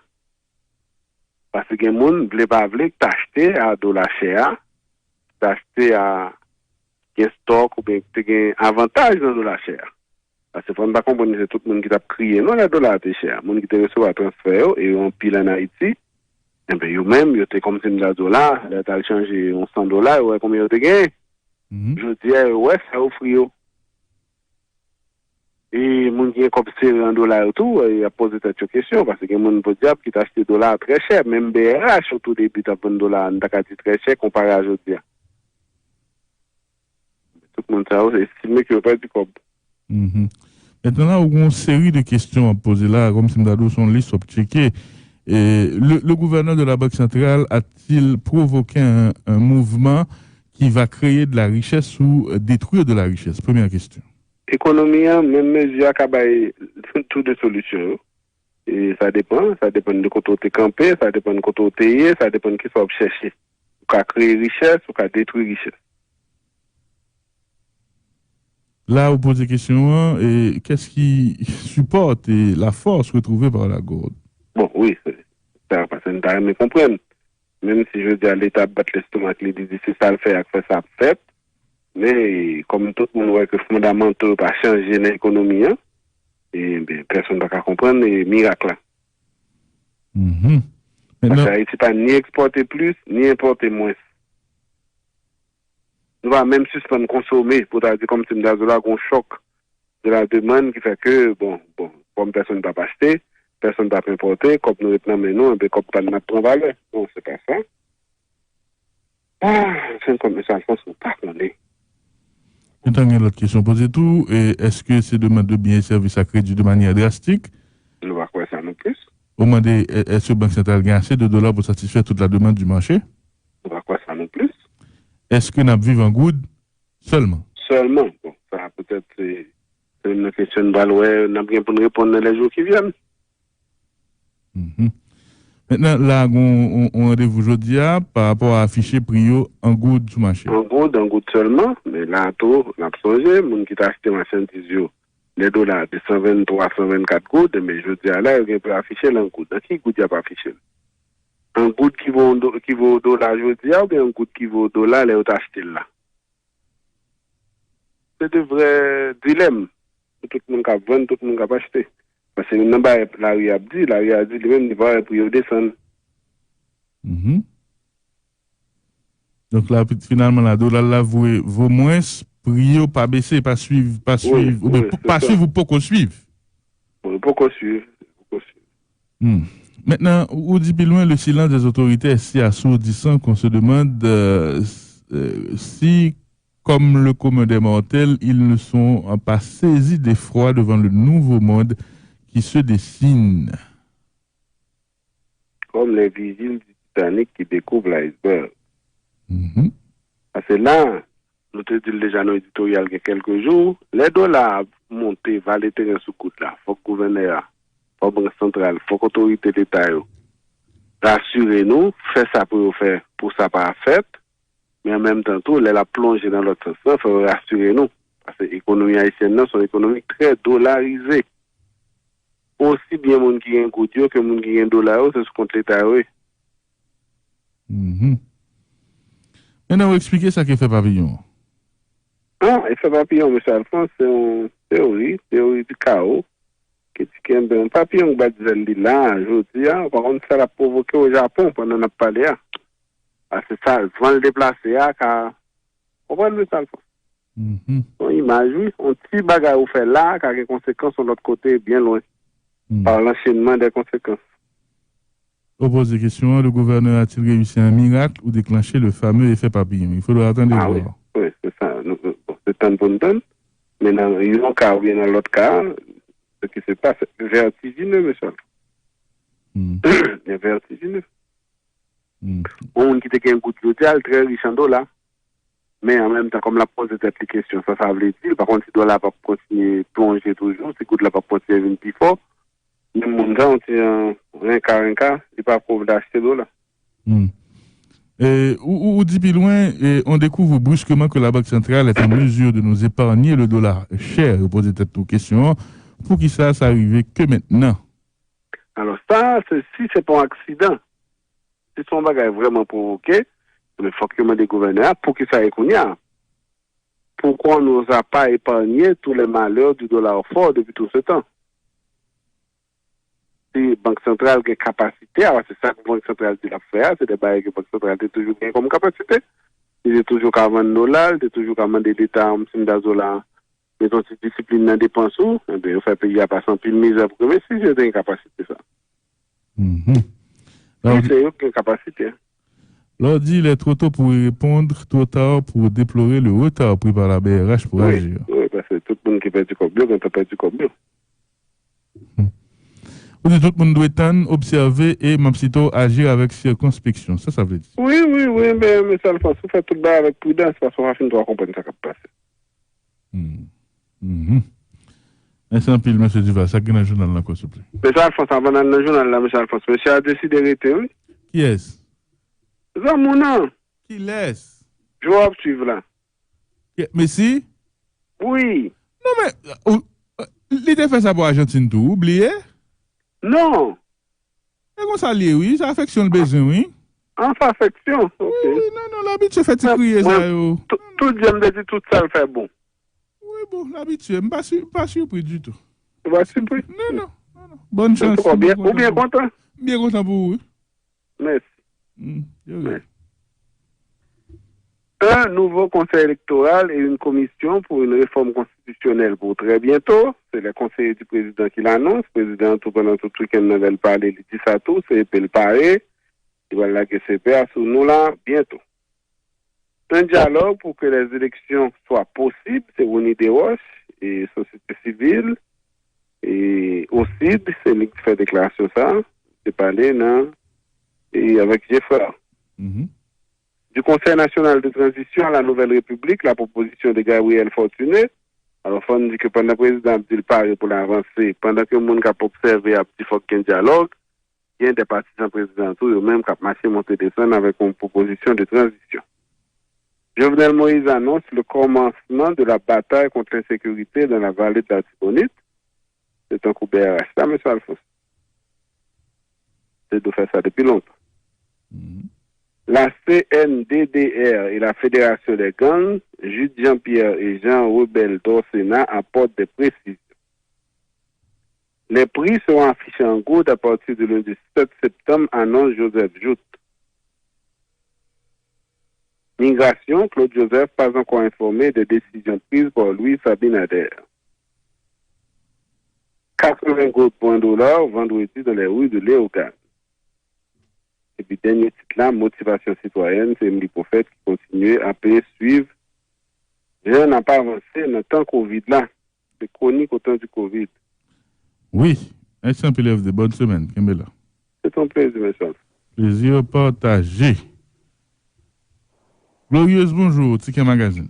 Paske gen moun, vle pa vle, ki ta achte a dola chè a, ki ta achte a gen stòk oubyen ki te gen avantaj nan dola chè a. Paske fò n pa konprann se tout moun ki t ap kriye non lè dola a te chè a. Moun ki te resevwa transfè yo, e yo anpil ann Ayiti, enben yo menm, yo te kòmsi m ta di w la, lè yo t al chanje yon san dola, yo wè konbyen yo te genyen. Mhm. Jodi a, yo wè sa yo ofri yo. E moun ki gen kòb sere an dola yo tou, e, y ap poze tèt yo kesyon, paske gen moun, podyab, ki t achte dola a trè chè, menm B R H o tou debi t ap vann dola a, n ta ka di trè chè konpare a jodi a. Tout moun sa yo estime ke yo pèdi kòb. Mhm. Mentnan la, ou gen yon seri de kesyon w ap poze la, kòmsi m ta di w se yon lis w ap tcheke. E, le, le gouverneur de la Banque centrale a-t-il provoqué un, un mouvement qui va créer de la richesse ou détruire de la richesse? Premyè kesyon. Ekonomi an, menm mezi a ka bay tou de solisyon yo. E sa depann, sa depann de kote w te kanpe, sa depann kote w te ye, sa depann kisa w ap chèche. Ou ka kreye richès, ou ka detwi richès. La, ou poze kesyon an, e, qu'est-ce qui supporte la force retrouvée par la gourde? Bon, wi, se sa, paske n ta renmen konprann. Menm si jodi a Leta ap bat lestomak li, li di se sa l fè a k fè sa ap fèt, men kòm tout moun wè ke fondamanto yo pa chanje nan ekonomi an, e, ben, pèsonn pa ka konprann, e, mirak la. Mhm. Paske Ayiti pa ni ekspòte plis, ni enpòte mwens. Nou pa menm sispann konsome, pou ta di kòmsi m ta di w la, gon chòk de la demann ki fè ke, bon, bon, kòm pèsonn p ap achte, pèsonn p ap enpòte, kòb nou ret nan men nou, enben kòb pa n ap pran valè. Non, se pa sa. Ah, an fen kont, mesye Alphonse, nou pa konnen. Gentan gen lòt kesyon poze tou, e, èske se demande de biens et services a réduit de manière drastique? Nou pa kwè sa non plis. Ou mande, e, èske Bank Santral gen ase de dola pou satisfè tout la demande du marché? Nou pa kwè sa non plis. Èske n ap viv an goud sèlman? Sèlman. Bon, sa petèt se, se youn nan kesyon n pral wè, n ap gen pou n reponn nan lè jou ki vyen. Mhm. Mentnan, la, gon yon, yon randevou jodi a pa rapò a afiche pri yo an goud sou mache. An goud, an goud sèlman, men la tou, n ap sonje, moun ki te achte machandiz yo, lè dola a te san venntwa, san vennkat goud, men jodi a la, yo gen pou yo afiche l an goud. An ki goud y ap afiche l? An goud ki vo, ki vo dola jodi a, oubyen an goud ki vo dola lè yo te achte l la? Se de vrè dilèm pou tout moun k ap vann, tout moun k ap achte. Paske youn nan bagay lari a ap di, lari a di li menm li pa wè pri yo desann. Mhm. Donk la, pi- finalman, la, dola la voye vo mwens, pri yo pa bese, pa swiv, pa Wi, swiv, oubyen wi, pou- se pa sa. Swiv ou poko swiv. Bon, yo poko swiv, yo poko swiv. Hmm. Mentnan, ou di pi lwen, le silence des autorités est si assourdissant qu'on se demande, euh, s- euh, si, comme le commun des mortels, ils ne sont pas saisis d'effroi devant le nouveau monde qui se dessine. Comme les vigiles du Titanic qui découvrent l'iceberg. Mhm. Paske la, nou te di l deja nan editoryal gen kèlke jou, lè dola a ap monte, vale teren sou goud la, fòk gouvènè a, fòk bank santral, fòk otorite leta yo rasire nou, fè sa pou yo fè pou sa pa fèt, men an menm tan tou, lè l ap plonje nan lòt sans lan, fò yo rasire nou. Paske ekonomi ayisyèn nan se yon ekonomi trè dolarize. Osi byen moun ki gen goud yo ke moun ki gen dola yo, se sou kont Leta yo ye. Mhm. Mennen w eksplike sa k efè papiyon an. Bon, efè papiyon, mesye Alphonse, se yon teyori, teyori di kawo, ki di ke, enben, yon papiyon k bat zèl li la, jodi a, ou pa konn sa l ap pwovoke o Japon pandan n ap pale a. Paske sa, van l deplase a, ka, konprann, mesye Alphonse? Mhm. Yon imaj, wi. Yon ti bagay ou fè la, ka gen konsekans yon lòt kote, byen lwen, mm, par l'enchaînement des conséquences. Ou poze kesyon an, le gouverneur a-t-il réussi un miracle ou déclenché le fameux effet papillon? Il faudra attendre et voir. Ah oui, oui, c'est ça. Nou, nou, bon, se tann pou n tann. Men nan yon ka oubyen nan lòt ka, ce qui se passe, vertigineux, mesye. Hmm. Vertigineux. Hmm. Yon moun ki te gen goud jodi a, l trè rich an dola. Men an menm tan, kòm l ap poze tèt li kesyon, sa sa vle di, li pa konn si dola p ap kontinye plonje toujou, si goud la p ap kontinye vin pi fò. Menm moun sa, yon ti jan renka renka, li pa ko vle achte dola. Hmm. Et, ou, ou, ou dit plus loin, et on découvre brusquement que la Banque centrale est en mesure de nous épargner le dollar cher. Ou poze tèt ou kesyon an, poukisa sa rive ke mentnan? Alò, sa, se si se pa yon aksidan. Si se yon bagay vrèman pwovoke, men fòk yo mande gouvènè a poukisa e kounye a. Pourquoi on nous a pas épargné tous les malheurs du dollar fort depuis tout ce temps? Si Bank Santral gen kapasite a, se sa ke Bank Santral di l ap fè a, se de bagay ke Bank Santral te toujou gen kòm kapasite. Li te toujou ka vann dola, li te toujou ka mande Leta, m si m ta di w la, met yon ti disiplin nan depans ou, enben, yo fè peyi a pase anpil mizè pou ke, men si yo te gen kapasite sa. Mhm. Si se yo ki gen kapasite. Lè w di il est trop tôt pour y répondre, trop tard pour déplorer le retard pris par la B R H pour agir. Wi, paske tout moun ki pèdi kòb yo gentan pèdi kòb yo. Ou di tout moun dwe tann, obsève e m ap site w, agir avec circonspection. Sa sa vle di? Wi, wi, wi, men mesye Alphonse, ou fè tout bagay avèk pridans, paske w pa fin twò konprann sa k ap pase. Mèsi anpil, mesye Duval. Sa k gen nan jounal la ankò, souple? Mesye Alphonse, anvan n al nan jounal la, mesye Alphonse, mesye a deside rete, wi. Kiyès? Zanmi w nan. Kilès? Jwè w ap swiv la. Messi? Wi. Non, men, li te fè sa pou Ajantin tou, ou bliye? Non. E konsa l ye, wi. Se afeksyon l bezwen, wi. An, se afeksyon. Ok. Wi, wi, non, non, l abitye fè ti kriye sa yo. Tout, tout, jan m te di, tout sa l fè bon. Wi, bon, l abitye. M pa si, m pa sipri ditou. Ou pa sipri? Non, non, non, non. Bòn chans. Ou byen, ou byen kontan? M byen kontan pou ou, wi. Mèsi. Mèsi. Un nouveau conseil électoral et une commission pour une réforme constitutionnelle pour très bientôt. C'est les conseillers du président qui l'annoncent. Prezidan an tou pandan tout wikenn nan lè l pale, li di sa tou, C E P l pare. Li pral lage C E P a sou nou la, byento. Un dialogue pour que les élections soient possibles, se Rony Desroches, e sosyete sivil, e OCID, se li ki fè deklarasyon sa, te pale nan, e avèk Geffrard. Du Conseil national de transition à la nouvelle république, la proposition de Gabriel Fortuné. Alò, fò n di ke pandan prezidan ap di l pare pou l avanse, pandan ke moun k ap obsève ap di fòk gen dyalòg, gen de patizan prezidan tou, yo menm k ap mache monte desann avèk yon pwopozisyon de tranzisyon. Jovenel Moïse annonce le commencement de la bataille contre l'insécurité dans la vallée de l'Artibonite. Se tankou B R H la, mesye Alphonse. Te dwe fè sa depi lontan. La C N D D R et la Fédération des gangs, Jude Jean-Pierre et Jean Rebel Dorcénat apportent des précisions. Les prix seront affichés en gourde à partir de lundi sept septembre, annonce Joseph Jouthe. Migration, Claude Joseph pas encore informé des décisions prises par Luis Abinader. Quatre-vingts gourdes pour un dollar vendredi dans les rues de Léogâne. Epi dènye tit la, motivasyon sitwayèn, se Emily Prophète ki kontinye ape swiv jan n ap avanse nan tan kovid la. Se kwonik otan di kovid. Wi, mèsi anpil F D, bòn semèn, kenbe la. Se te yon plezi, mesye. Plezi pataje. Glorieuse, bonjou, Tiken Magazin.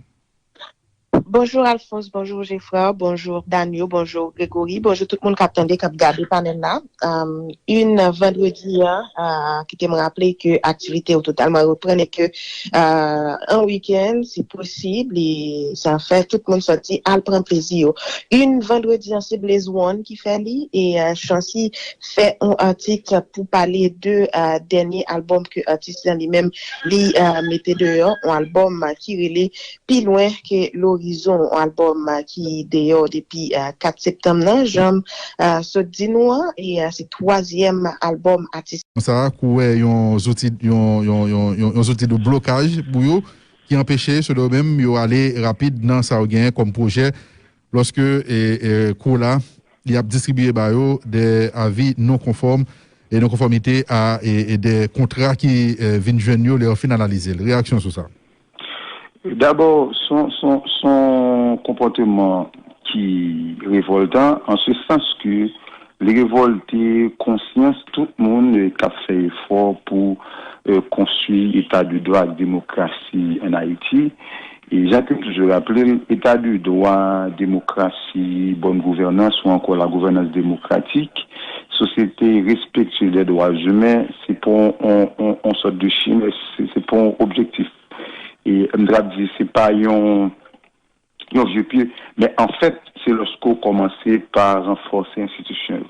Bonjou Alphonse, bonjou Geffrard, bonjou Danio, bonjou Gregory, bonjou tout moun k ap tande, k ap gade panèl la. Um, une vendredi, hein, uh, kite m raple ke aktivite yo totalman reprann e ke uh, an wikenn, si posib, li, sa fè tout moun sòti al pran plezi yo. Une vendredi, hein, se Blaze One ki fè li e uh, Chancy fè yon atik pou pale de uh, dènye albòm ke atis lan li menm li uh, mete deyò, yon albòm uh, ki rele Pi lwen ke lorizon, yon albòm ki deyò depi kat septanm nan, jan m sot di nou an, e se twazyèm albòm atis. Sa, kouwè yon zouti, yon, yon, yon, yon, yon zouti de blokaj pou yo, ki anpeche, selon yo menm, yo ale rapid nan sa yo genyen kòm pwojè, lòske e, e, kou la, li ap distribiye ba yo de avi non konfòm e non konfòmite a e, e de kontra ki e, vin jwenn yo lè yo fin analize l. Reyaksyon sou sa? Dabò, son, son, son konpòteman ki revòltan, an se sans ke li revòlte konsyans tout moun k ap fè efò pou konstwi eta de dwa ak demokrasi ann Ayiti. E jan ke m toujou raple l, eta de dwa, demokrasi, bòn gouvènans ou ankò la gouvènans demokratik, sosyete respektyez dè dwa imen, se pa yon sòt de chimè, se pa yon objektif. E m t ap di, se pa yon yon vye pye, men anfèt, se lòske w kòmanse pa ranfòse enstitisyon yo.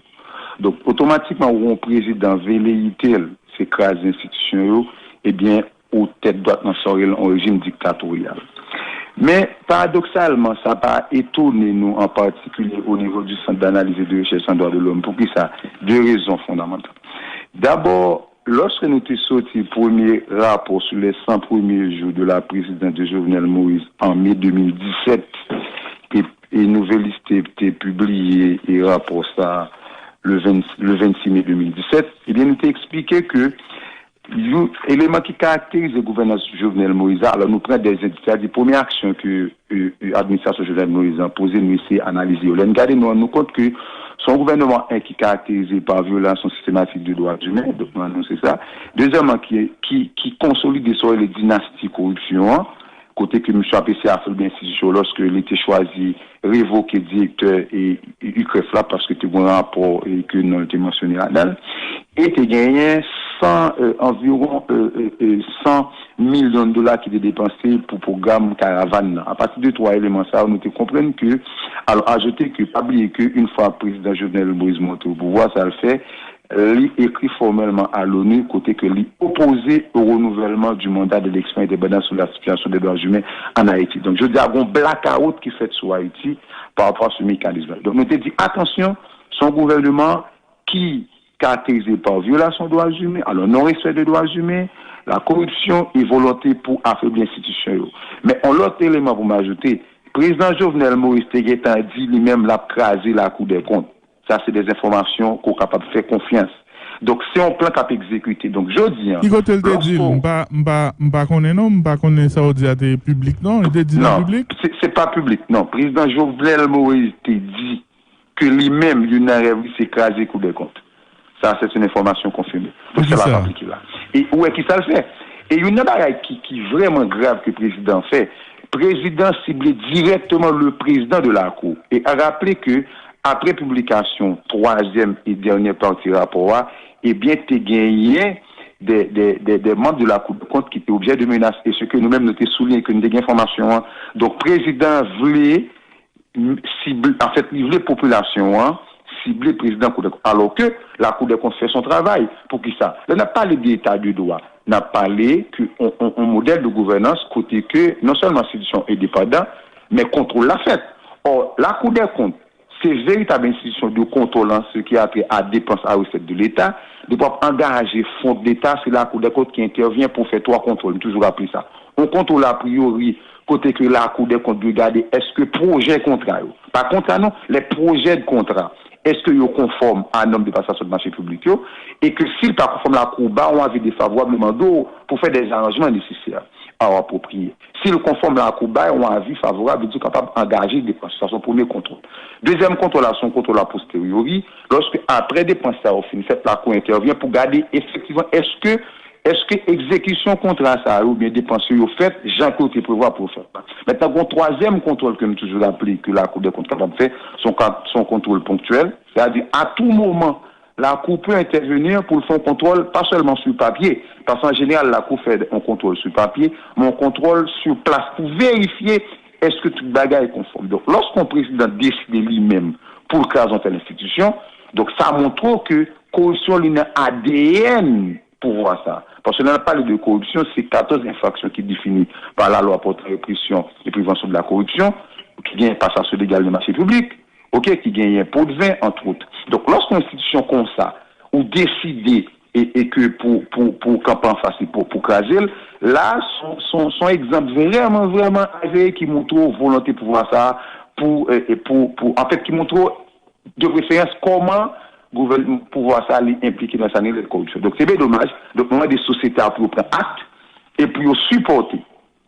Donk, otomatikman, ou wè yon prezidan vle lite l, se kraze enstitisyon yo, ebyen, ou tèt dwat nan sa w rele yon rejim diktatoryal. Men, paradoksalman, sa pa etone nou, an patikilye o nivo du Centre d'analyse et de recherche en droits de l'homme. Poukisa? De rezon fondamantal. Dabò, Lòske nou te soti premye rapò sou les cent premiers jours de la présidence de Jovenel Moïse en mai deux mille dix-sept, e, e Nouvelliste te, te pibliye e rapò sa le vingt, le vingt-six mai deux mille dix-sept, ebyen nou te eksplike ke yon eleman ki karakterize gouvènans Jovenel Moïse la, alò nou pran de endis, sètadi premye aksyon ke e, e, administrasyon Jovenel Moïse lan poze, nou eseye analize yo. Lè n gade, nou rann nou kont ke se yon gouvènman, en, ki karakterize pa vyolasyon sistematik de dwa imen, donk nou rann nou se sa. Dezyèmman, ki, ki, ki konsolide sa w rele dinasti koripsyon an, kote ke misye ap eseye afebli enstitisyon yo lòske li te chwazi revoke direktè e, e, UCREF la, paske te gen yon rapò e ke non l te mansyone ladan l. E te genyen san, e, anviwon, e, e, e, san milyon dola ki te depanse pou pwogram karavàn nan. Apati de twa eleman sa yo, nou te konprann ke, alò, ajoute ke, pa bliye ke yon fwa prezidan Jovenel Moïse monte o pouvwa, sa l fè, li ekri fòmèlman a l'ONU kote ke li opoze au renouvellement du mandat d'élection indépendante sur la situation des droits humains en Haïti. Donk, jodi a, gen yon blakawout ki fèt sou Ayiti pa rapò a se mekanizm la. Donk, nou te di, atansyon, se yon gouvènman ki karakterize pa vyolasyon dwa imen, alò non respè de dwa imen, la koripsyon e volonte pou afebli enstitisyon yo. Men yon lòt eleman pou m ajoute, prezidan Jovenel Moïse te gentan di li menm l ap kraze Lakou dè Kont. Sa se de enfòmasyon ke w kapab fè konfyans. Donk se yon plan k ap egzekite. Donk jodi a, Ki kote l te di l? M pa, m pa, m pa konnen non, m pa konnen sa w di a te piblik non. Li te di l an piblik? Se, se pa piblik non. Prezidan Jovenel Moïse te di ke li menm, youn nan rèv li, se kraze Kou dè Kont. Sa, se yon enfòmasyon konfime. Donk, sa l ap aplike la. E ou wè ki sa l fè. E youn nan bagay ki, ki vrèman grav ke prezidan fè, prezidan sible dirèkteman le président de la Cour. E a raple ke, apre piblikasyon twazyèm e dènye pati rapò a, ebyen, te genyen de, de, de, de manm de la Cour des comptes ki te objè de menas. E se ke nou menm, nou te souliye ke nou te gen enfòmasyon an. Donk, prezidan vle sible, anfèt, li vle popilasyon an sible prezidan Kou dè Kont. Alò ke Lakou dè Kont fè son travay. Poukisa? Lè n ap pale de eta de dwa, n ap pale ke on, on, on modèl de gouvènans kote ke non sèlman enstitisyon endepandan, men kontwòl la fèt. Ò, Lakou dè Kont, se veritab enstitisyon de kontwòl an, se ki a trait à dépenses, à recettes de l'État. Depi w ap angaje fon de Leta, se Lakou dè Kont ki entèvyen pou fè twa kontwòl. M toujou raple sa. On kontwòl a priori, kote ke Lakou dè Kont dwe gade èske pwojè kontra yo, pa kontra non, les projets de contrat, èske yo konfòm a nòm de pasasyon de mache piblik yo, e ke si l pa konfòm, Lakou ba yon avi defavorab, li mande w pou fè dè zaranjman nesesè a apwopriye. Si l konfòm, Lakou bay yon avi favorab, li di w kapab angaje depans. Sa se yon premye kontwòl. Dezyèm kontwòl la, se yon kontwòl a posteriori, lòske apre depans sa yo fin fèt, Lakou entèvyen pou gade efektivman èske Èske egzekisyon kontra sa yo oubyen depans yo, yo fèt jan ke yo te prevwa pou yo fèt la? Mentnan, gen yon twazyèm kontwòl ke m toujou raple ke Lakou dè Kont kapab fè, se yon ka, se yon kontwòl ponktyèl, sètadi a tou moman, Lakou pe entèveni pou l fè yon kontwòl, pa sèlman sou papye, paske an jeneral, Lakou fè yon kontwòl sou papye, men yon kontwòl sou plas pou verifye èske tout bagay konfòm. Donk, lòske yon prezidan deside li menm pou l kraze yon tèl enstitisyon, donk sa montre w ke koripsyon li nan A D N pouvwa sa. Paske lè n ap pale de koripsyon, se katòz enfraksyon ki defini pa lalwa pòtan represyon e prevansyon de la koripsyon, ki gen pasasyon legal de mache piblik, oke, ki genyen podven, antwot. Donk, lòske yon enstitisyon konsa, ou deside e, e ke pou, pou, pou kanpe anfas li, pou, pou kraze l, la, son, son, son egzanp vrèman, vrèman aveye ki montre w volonte pouvwa sa a pou, e, e pou, pou, anfèt, ki montre w, de preferans, kòman gouvèn-, pouvwa sa a li enplike nan sa n rele koripsyon. Donk, se byen domaj. Donk, mwen mande sosyete a pou yo pran akte e pou yo sipòte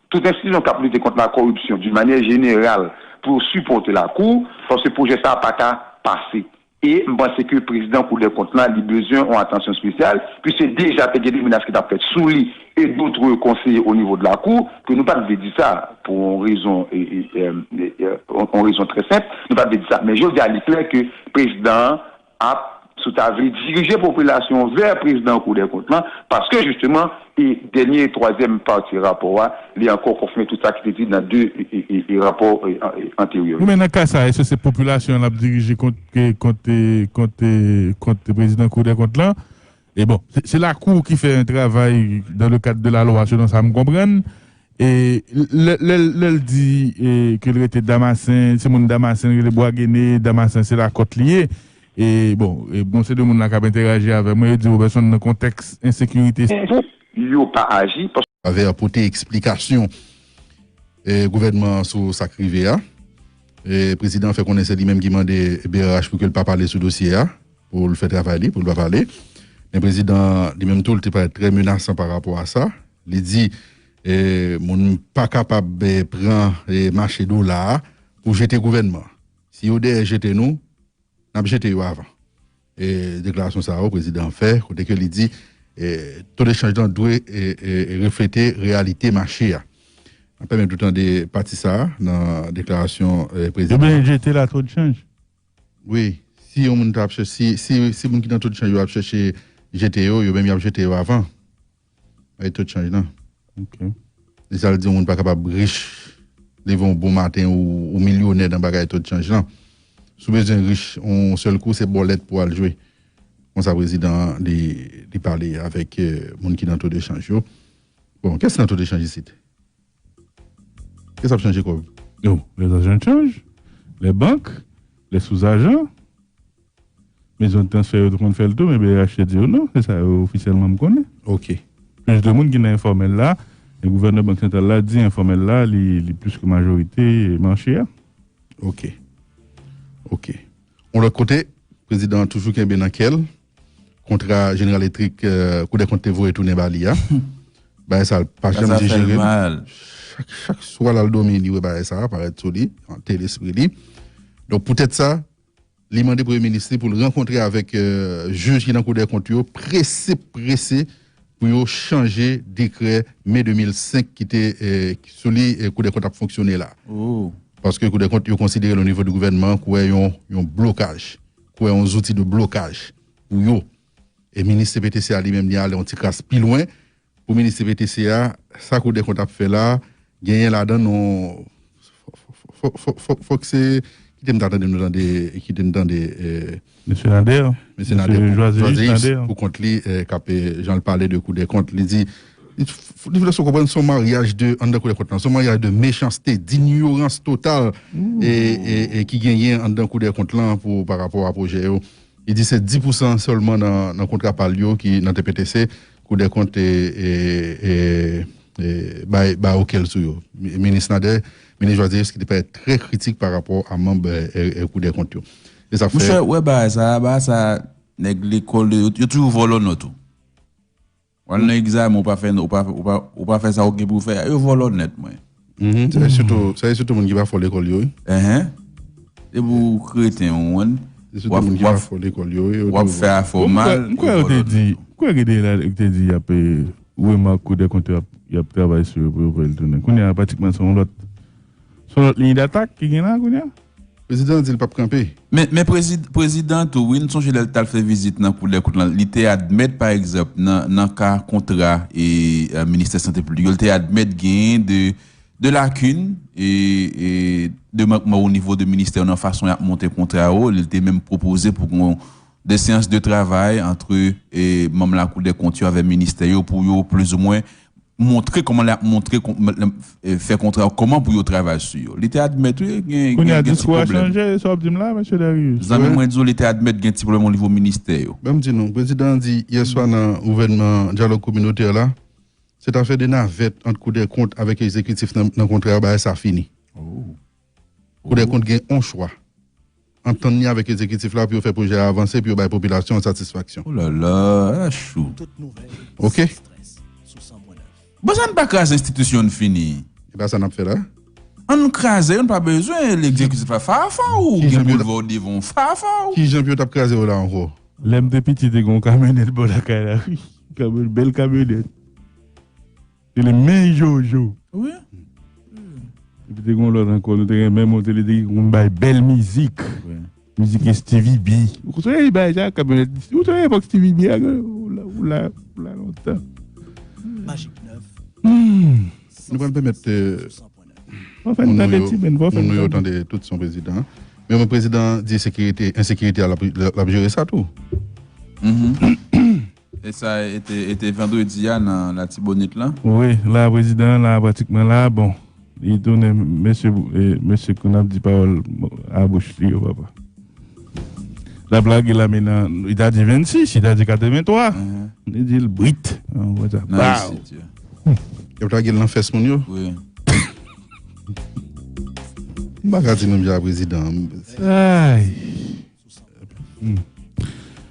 tout enstitisyon k ap lite kont la koripsyon, d'une manière générale, pou yo sipòte Lakou, paske pwojè sa a pa ka pase. E m panse ke prezidan Kou dè Kont lan, li bezwen yon atansyon espesyal, piske deja te gen de menas ki t ap fèt sou li e dotre konseye o nivo de Lakou, ke nou pa t vle di sa pou yon rezon, e, e, e, e, e, yon, yon rezon trè senp, nou pa t vle di sa. Men jodi a, li klè ke prezidan an ap, si w ta vle, dirije popilasyon vè prezidan Kou dè Kont lan, paske jisteman, e dènye, twazyèm pati rapò a, li ankò konfime tout sa ki te di nan de, e, e, e, e rapò, e, an-, e, anteryè yo. Wi, men nan ka sa, èske se popilasyon an l ap dirije kont, e, kont, e, kont, e, kont prezidan Kou dè Kont lan? E bon, se, se Lakou ki fè yon travay dans le cadre de la loi, selon sa m konprann. E lè, lè, lè l di, e, ke l rete Damasen, se moun Damasen, l rele Bwagene, Damasen se lakòt li ye. E bon, e bon, se de moun la k ap entèyaji avè mwen, yo di Robertson nan kontèks ensekirite. Pou yo pa aji, paske avè pote eksplikasyon, e, gouvènman an sou sa k rive a. E, prezidan an fè konnen se li menm ki mande B R H pou ke l pa pale sou dosye a, pou l fè travay li, pou l pa pale. Men prezidan an, li menm tou, li te parèt trè menasan pa rapò a sa. Li di, e, moun pa kapab, e, pran, e, mache dola a pou jete gouvènman. Si yo dèyè jete nou, n ap jete yo avan. E deklarasyon sa yo, prezidan an fè, kote ke li di, e, to de chanj lan dwe, e, e, e reflete reyalite mache a. N ap pèmèt nou tande pati sa a nan deklarasyon, e, prezidan an. Yo bezwen jete la to de chanj. Wi, si yon moun ta ap chèche, si, si, si moun ki nan to de chanj yo ap chèche jete yo, yo menm y ap jete yo avan. Bay to de chanj lan. Ok. E sa l di, yon moun pa kapab rich, leve yon bon maten ou, ou milyonè nan bagay to de chanj lan. Si w bezwen rich, yon sèl kou, se bòlèt pou w al jwe. Konsa prezidan an, li, li pale avèk, e, moun ki nan to de chanj yo. Bon, kiyès ki nan to de chanj isit? Kiyès ap chanje kòb? Yo, les agents de change, les banques, les sous-agents. Mezon de transfè yo te konn fè l tou, men B R H te di yo non, se sa yo ofisyèlman m konnen. Ok. Plis de moun ki nan enfòmèl la, e gouvènè Bank Santral la di enfòmèl la, li, li plis ke majorite mache a. Ok. Ok. Yon lòt kote, prezidan an toujou kenbe nan kè l kontra General Electric, e, Kou dè Kont te voye tounen ba li a. Bagay sa, l pa janm dijere l. Chak, chak swa l al dòmi, li wè bagay sa parèt sou li, ante lespri li. Donk, poutèt sa, li mande premye minis li pou l rankontre avèk, e, jij ki nan Kou dè Kont yo, prese, prese, pou yo chanje dekrè me de mil senk ki te, e, sou li, e, Kou dè Kont ap fonksyone la. Paske Kou dè Kont, yo konsidere l o nivo di gouvènman kouwè yon, yon blokaj, kouwè yon zouti de blokaj pou yo. E minis C P T C a li menm, li ale yon ti kras pi lwen. Pou minis C P T C a, sa Kou dè Kont ap fè la, genyen ladan l yon, fò, fò, fò, fò, fò, fòk se, kite m ta tande nou tande, kite m tande, e, Mesye Nader, Mesye Nader, Mesye pou, Joiséus Joiséus Nader, pou kont li, e, k ap, e, jan l pale de Kou dè Kont, li di, li f-, li fè nou konprann se yon maryaj de, anndan Kou dè Kont lan, se yon maryaj de mechanste, d'inyorans total, e, e, e ki genyen anndan Kou dè Kont lan pou, pa rapò a pwojè yo. Li di se dis pousan sèlman nan, nan kontra pa l yo ki nan T P T C, Kou dè Kont, e, e, e, e, bay, bay oke l sou yo. Mi-, minis Nader, minis Joiséus ki te parèt trè kritik pa rapò a manm, e, e, e, Kou dè Kont yo. E sa fè. Monchè, ou wè bagay sa, bagay sa, nèg lekòl yo, yo toujou vòlò nòt ou. W al nan egzamen, ou pa fè, ou pa, ou pa, ou pa fè sa ou gen pou w fè a, yo vòlò nèt, mwen. Mhm. Sa e sitou, sa e sitou moun ki pa fò lekòl yo, wi. Enhen. Depi w kreten, w konprann. Se sitou moun ki pa fò lekòl yo, wi, yo toujou vòlò. W ap fè afè w mal, m kwè, m kwè yo te di, m kwè gen de la, yo te di y ap, e, remak Kou dè kont yo ap, y ap travay sou yo pou yo voye l tounen. Kounye a, pratikman, se yon lòt, se yon lòt liy datak ki gen la, kounye a. Prezidan an di l p ap kanpe. Men, men prezid-, prezidan tou, wi, n sonje lè l t al fè vizit nan Kou dè kont lan, li te admèt, pa egzanp, nan, nan ka kontra e, e, Ministè Sante Piblik yo, li te admèt genyen de, de lakin e, e de mankman o nivo de ministè yo nan fason y ap monte kontra yo. Li te menm pwopoze pou gen de seyans de travay antre, e, manm Lakou dè kont yo avè ministè yo pou yo plizoumwen montre kòman l ap montre kon-, m-, m-, e, fè kontra yo, kòman pou yo travay sou yo. Li te admèt, wi, gen, Kounye gen, a, gen ti diskou a pwoblèm. Chanje, sa w ap di m la, mesye Darius? Zanmi mwen di w, li te admèt gen ti pwoblèm o nivo ministè yo. Ban m di nou, prezidan an di yè swa nan gouvènman dyalòg kominotè la, se ta fè de navèt ant Kou dè kont avèk egzekitif nan, nan kontra yo, bagay sa fini. Kou dè kont gen yon chwa. Antann li avèk egzekitif la pou yo fè pwojè a avanse, pou yo bay popilasyon an satisfaksyon. Oh là là, a chou. Ok? Bon, sa n pa kraze enstitisyon n fini. E pa sa n ap fè la? An n kraze yo, n pa bezwen egzekitif la. Fafa ou gen pou l vè w devan w. Fafa ou. Ki jan pou yo t ap kraze yo la ankò? Lè m te piti, te gen yon kamyonèt bò lakay la, wi. Kamyon-, bèl kamyonèt. Te le men Jojo. Wi. Epi te gen lòt ankò, nou te renmen monte, li te konn bay bèl mizik. Wi. Mizik Stevie B. Ou sonje bay sa, kamyonèt, ou sonje epòk Stevie B a, ou la, ou la, ou la lontan. Majik nèf. Hmm. Nou pral pèmèt, euh, Anfen, moun nou tande yo, ti ben, moun nou yo tande tout son prezidan. Men mwen, prezidan di sekirite, ensekirite a l ap, l ap jere sa tou. Mhm. E sa, e te, e te vandredi a nan Latibonit la? Wi, la, prezidan an la, pratikman la, bon. Li tounen, mesye, e, mesye Kounap di pawòl a bouch li yo, papa. L ap lage lame nan, li ta di vennsis, li ta di katrevenntwa. Mhm. Li di l brit. An wè sa. Nan baw. Isit, yo. Y ap lage l nan fès moun yo? Wi. M pa ka di menm jan a prezidan an. Ay. Hmm.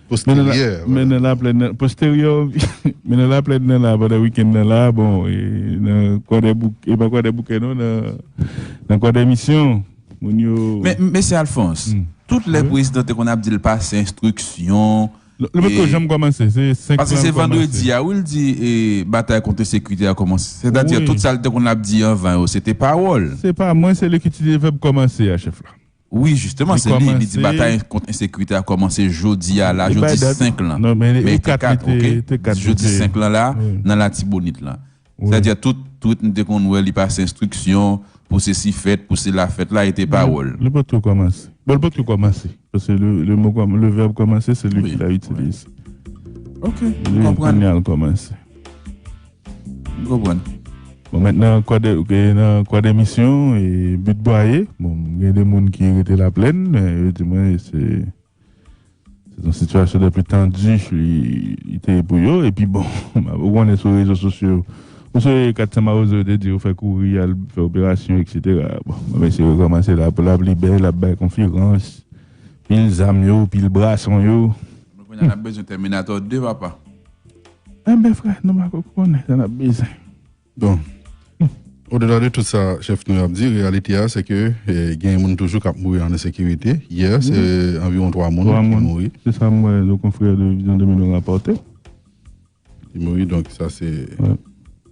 Posteryè, men nan, men nan laplèn nan, posteryè, men nan laplèn nan la, pandan wikenn nan la, bon, e, nan Kwadèbouk-, e pa Kwadèboukè non, nan, nan Kwadèmisyon, moun yo. Men, mesye Alphonse, hmm, tout lè prezidan te konn ap di l pase enstriksyon, li, li potko janm kòmanse, se senk lan l kòmanse. Paske se vandredi a, wi, l di, e, batay kont ensekirite a kòmanse. Sètadi, wi, tout sa l te konn ap di anvan yo, se te pawòl. Se pa mwen, se li ki itilize vèb kòmanse a, chèf la. Wi, jisteman, se li, li di batay kont ensekirite a kòmanse jodi a la, jodi senk lan. Non, men e te kat, kat, ok? Jodi senk lan la, nan Latibonit lan. Wi. Sètadi tout, tout nou te konn wè li pase enstriksyon pou sesi fèt, pou sela fèt la, e te pawòl. Li potko kòmanse. Bon, li potko kòmanse. Paske le, le mo kòm-, le vèb kòmanse, se li ki la itilize. Ok, m konprann. Kounye a l kòmanse. M konprann. Bon, mentnan, Kwadè-, ok, nan Kwadèmisyon, e, Bit Bwaye, bon, gen de moun ki rete Laplèn, men yo di mwen se, se yon sitiyasyon de pli tandi, li, li te ye pou yo, epi bon, ou konnen sou rezo sosyo, ou se kat san mawozo yo te di yo fè kouri, al fè operasyon, et cetera. Bon, mesye yo kòmanse la, pou l ap libè, l ap bay konferans, pil zam yo, pil brason yo. Nou konnen n ap bezwen Terminator de, papa. Enben, frè, nou pa ko konnen sa n ap bezwen. Bon. Odela de tout sa chèf nou yo ap di, reyalite a, se ke, e, gen moun toujou k ap mouri an ensekirite. Yè, se anviwon twa moun ki mouri. Se sa m wè, le confrère de Vision deux mille rapòte. Ki mouri, donk sa se,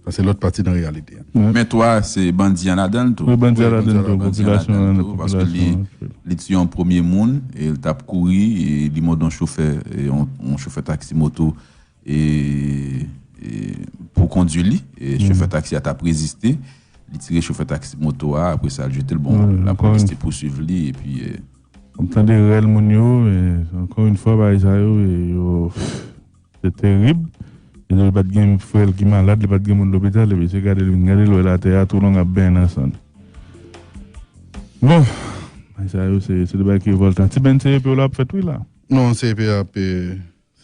sa se lòt pati nan reyalite a. Men twa, se bandi an ladan l tou. Wi, bandi an ladan l tou, popilasyon an, paske li, li tiye yon premye moun, e l t ap kouri, e li mòde yon chofè, e yon, yon chofè taksi moto, e, e pou kondui li, e chofè taksi a t ap reziste, li tire chofè taksi moto a, apre sa, l jete l, bon, lapolis te pouswiv li, epi, e, m tande rèl moun yo, men, ankò yon fwa, bagay sa yo, e, yo, se terib. E li pa t gen frè l ki malad, li pa t gen moun lopital, epi se gade l vin gade l, wè l atè a, tou long ap benyen nan san. Bon, bagay sa yo, se, se de bagay ki revòltan. Ti Ben, se epe w la ap fèt, wi, la. Non, se epe a ap, e,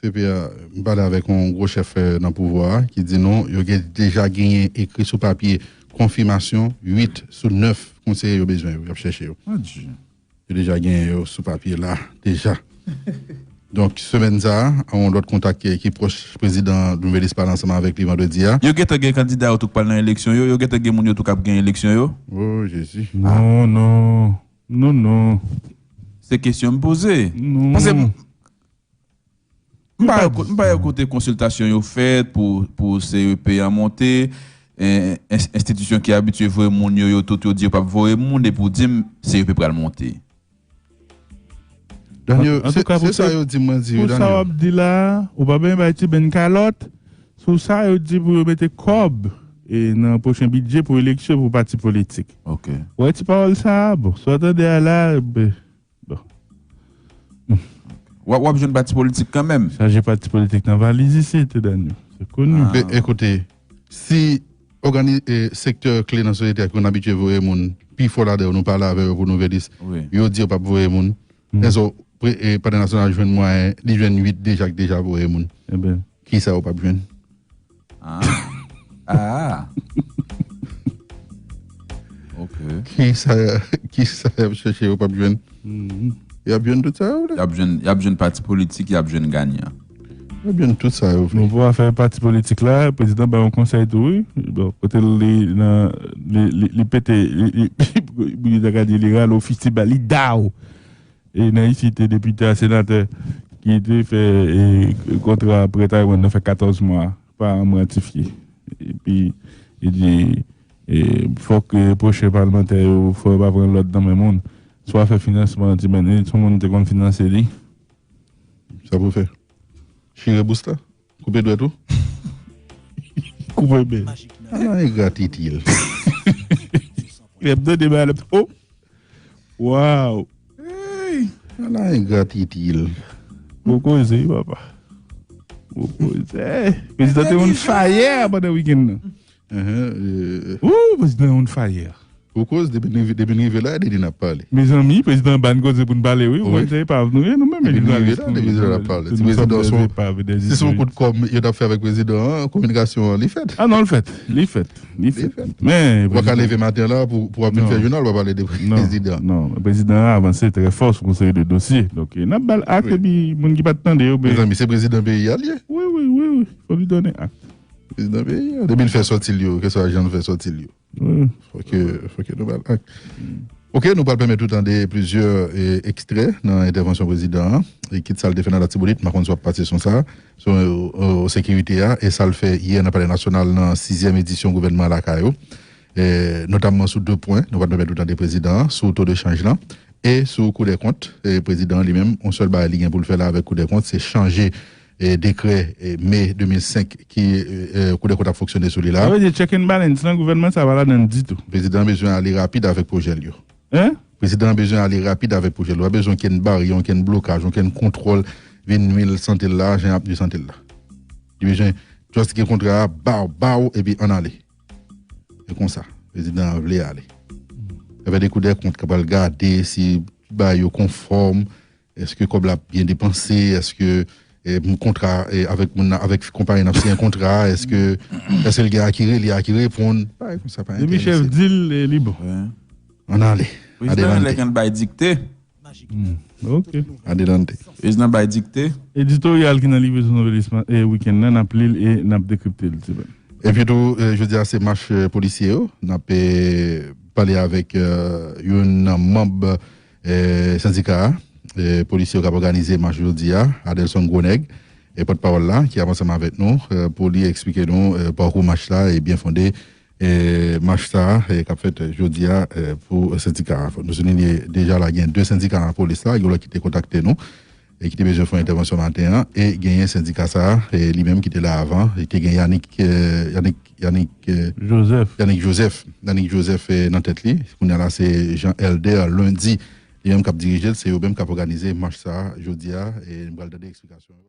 Se epe a, m pale avèk yon gwo chèf, e, nan pouvwa a, ki di nou, yo gen, deja genyen ekri sou papye konfimasyon uit sou nèf konseye yo bezwen yo, y ap chèche yo. Adje. Yo deja genyen yo sou papye la, deja. Donk, semèn sa a, yon lòt kontak ki, ki pwòch prezidan Louvelis pale ansanm avèk li vandredi a. Yo gentan gen kandida yo tou k pral nan eleksyon yo, yo gentan gen moun yo tou k ap gen eleksyon yo? Oh, Jezi. Non, non. Non, non. Se kesyon m poze. Non. Paske m, M pa wè ko- m pa wè kote konsiltasyon yo fèt pou, pou C E P a monte. En- en- Enstitisyon ki abitye voye moun yo, yo tout yo di yo p ap voye moun, epi w di m C E P pral monte. Daniel, se sa yo di mwen di. Pou sa w ap di la, ou pa benyen bay Ti Ben kalòt. Sou sa yo di pou yo mete kòb e nan pwochen bidje pou eleksyon pou pati politik. Ok. Ou wè ti pawòl sa a, bon, sa w tande a la, ben, bon. W ap jwenn pati politik kanmenm. Chaje pati politik nan valiz isit, Daniel. Se koni. Ekoute, si ògani- sektè kle nan sosyete a ki konn abitye voye moun, pifò ladan yo nou pale avè yo pou nou vèlis, yo di yo p ap voye moun. Enzo, Palè Nasyonal jwenn mwayen, li jwenn uit deja ki deja voye moun. Kisa yo p ap jwenn? Ah. Ah. Ok. Kisa kisa y ap chèche yo p ap jwenn? Y ap jwenn tout sa yo vle. Y ap jwenn, y ap jwenn pati politik, y ap jwenn ganyan. Y ap jwenn tout sa yo vle. Nou pou afè pati politik la, prezidan ba yon konsèy tou, wi. Bon, kote li nan li, li, li pete, li, li, li ta ka di li rale ofisi ba li daw. E nan isit, depite a, senatè ki te fè e, kontra prè Taiwan nan fè katòz mwa pa an mwatifye. Epi li di e, fòk e, pwochen palmantè yo fò yo pa pran lòd nan men moun. Swa fè finansman an ti men, e, se yon moun te konn finanse li. Sa pou fè? Chire bous la? Koupe dwèt ou? Koupe men. Ala engratitil. Lè m tande bagay la, oh! Wow! Ala engratitil. Bon koze, wi, papa. Bon koze. Prezidan te on fire pandan wikenn nan. Wou, prezidan on fire. Pou koz, depi n rive la, de li n ap pale. Mezanmi, prezidan ba n koze pou n pale, wi. Ou konn se epav nou ye, nou menm. Depi n rive la, depi n rive la, n ap pale. Ti prezidan, si se yon kout kòb yo t ap fè avèk prezidan an, kominikasyon an, li fèt. Ah non, li fèt. Li fèt. Li fèt. Men. Ou pa ka leve maten la pou ap vin fè jounal, w ap pale de prezidan. Non, non, men prezidan an avanse trè fò sou yon seri de dosye. Donk, n ap ba l ak, epi moun ki pa t tande yo, men. Mezanmi, se prezidan peyi a l ye. Wi, wi, wi, wi. Fò li donnen ak. Prezidan peyi a. Depi l fè sòti l yo, keswa jan l fè sòti l yo. Fòk nou ba l ak. Ok, nou pral pèmèt ou tande plizyè e, ekstrè nan entèvansyon prezidan an. E kit sa l te fè nan Latibonit, m pa konn si w ap pase son sa, sou e, sekirite a, e sa l fè yè nan Palè Nasyonal nan sizyèm edisyon gouvènman lakay ou. E, notamman sou de pwen, nou pral pèmèt ou tande prezidan an, sou to de chanj lan, e sou Kou dè Kont, e prezidan an li menm, yon sèl bagay li gen pou l fè la avèk Kou dè Kont, se chanje e, dekrè e, me de mil senk ki e, e, Kou dè Kont ap fonksyone sou li la. Sa vle di check and balance nan gouvènman sa pa ladan l ditou. Prezidan an bezwen ale rapid avèk pwojè l yo. Hein? Prezidan an bezwen ale rapid avèk pwojè l yo. Pa bezwen okenn baryè, okenn blokaj, okenn kontwòl vin nwi l sante l la, jan y ap nwi sante l la. Li bezwen just gen kontra a, ba w, ba w, epi ann ale. E konsa, prezidan an vle ale. Sa vle di Kou dè Kont k ap al gade si bagay yo konfòm, èske kòb la ap byen depanse? Èske e, kontra e, avèk moun nan, avèk konpayi n ap siyen kontra a? Èske, èske l gen akire? Li akire pou n. Bagay konsa pa enterese. Depi chèf di l, li bon. Ann ale. Prezidan an lè gen l bay dikte. Ok. Adelante. Prezidan bay dikte. Editoryal ki nan Livre sou Nouvelism e, wikenn nan, n ap li l e n ap dekripte l, Ti Ben. Epi tou, e, jodi a se mach e, polisye yo. N ap e, pale avèk e, youn nan manm e, sendika a, e, polisye yo k ap òganize mach jodi a, Adelson Gwonèg, e pòtpawòl la, ki ap ansanm avèk nou e, pou li eksplike nou e, pakou mach la e byen fonde e, mach sa a e, k ap fèt jodi a e, pou sendika a. Fòk nou soulinye deja la gen de sendika nan polis la, gen lòt ki te kontakte nou e ki te bezwen fè yon entèvansyon maten an, e genyen sendika sa a, e li menm ki te la avan, e te gen Yannick, e, Yannick, Yannick, e, Joseph. Yannick Joseph. Yannick Joseph e, nan tèt li. Kounye a la, se Jean Elder Lundi, li menm k ap dirije l, se yo menm k ap òganize mach sa a jodi a, e nou pral tande eksplikasyon yo.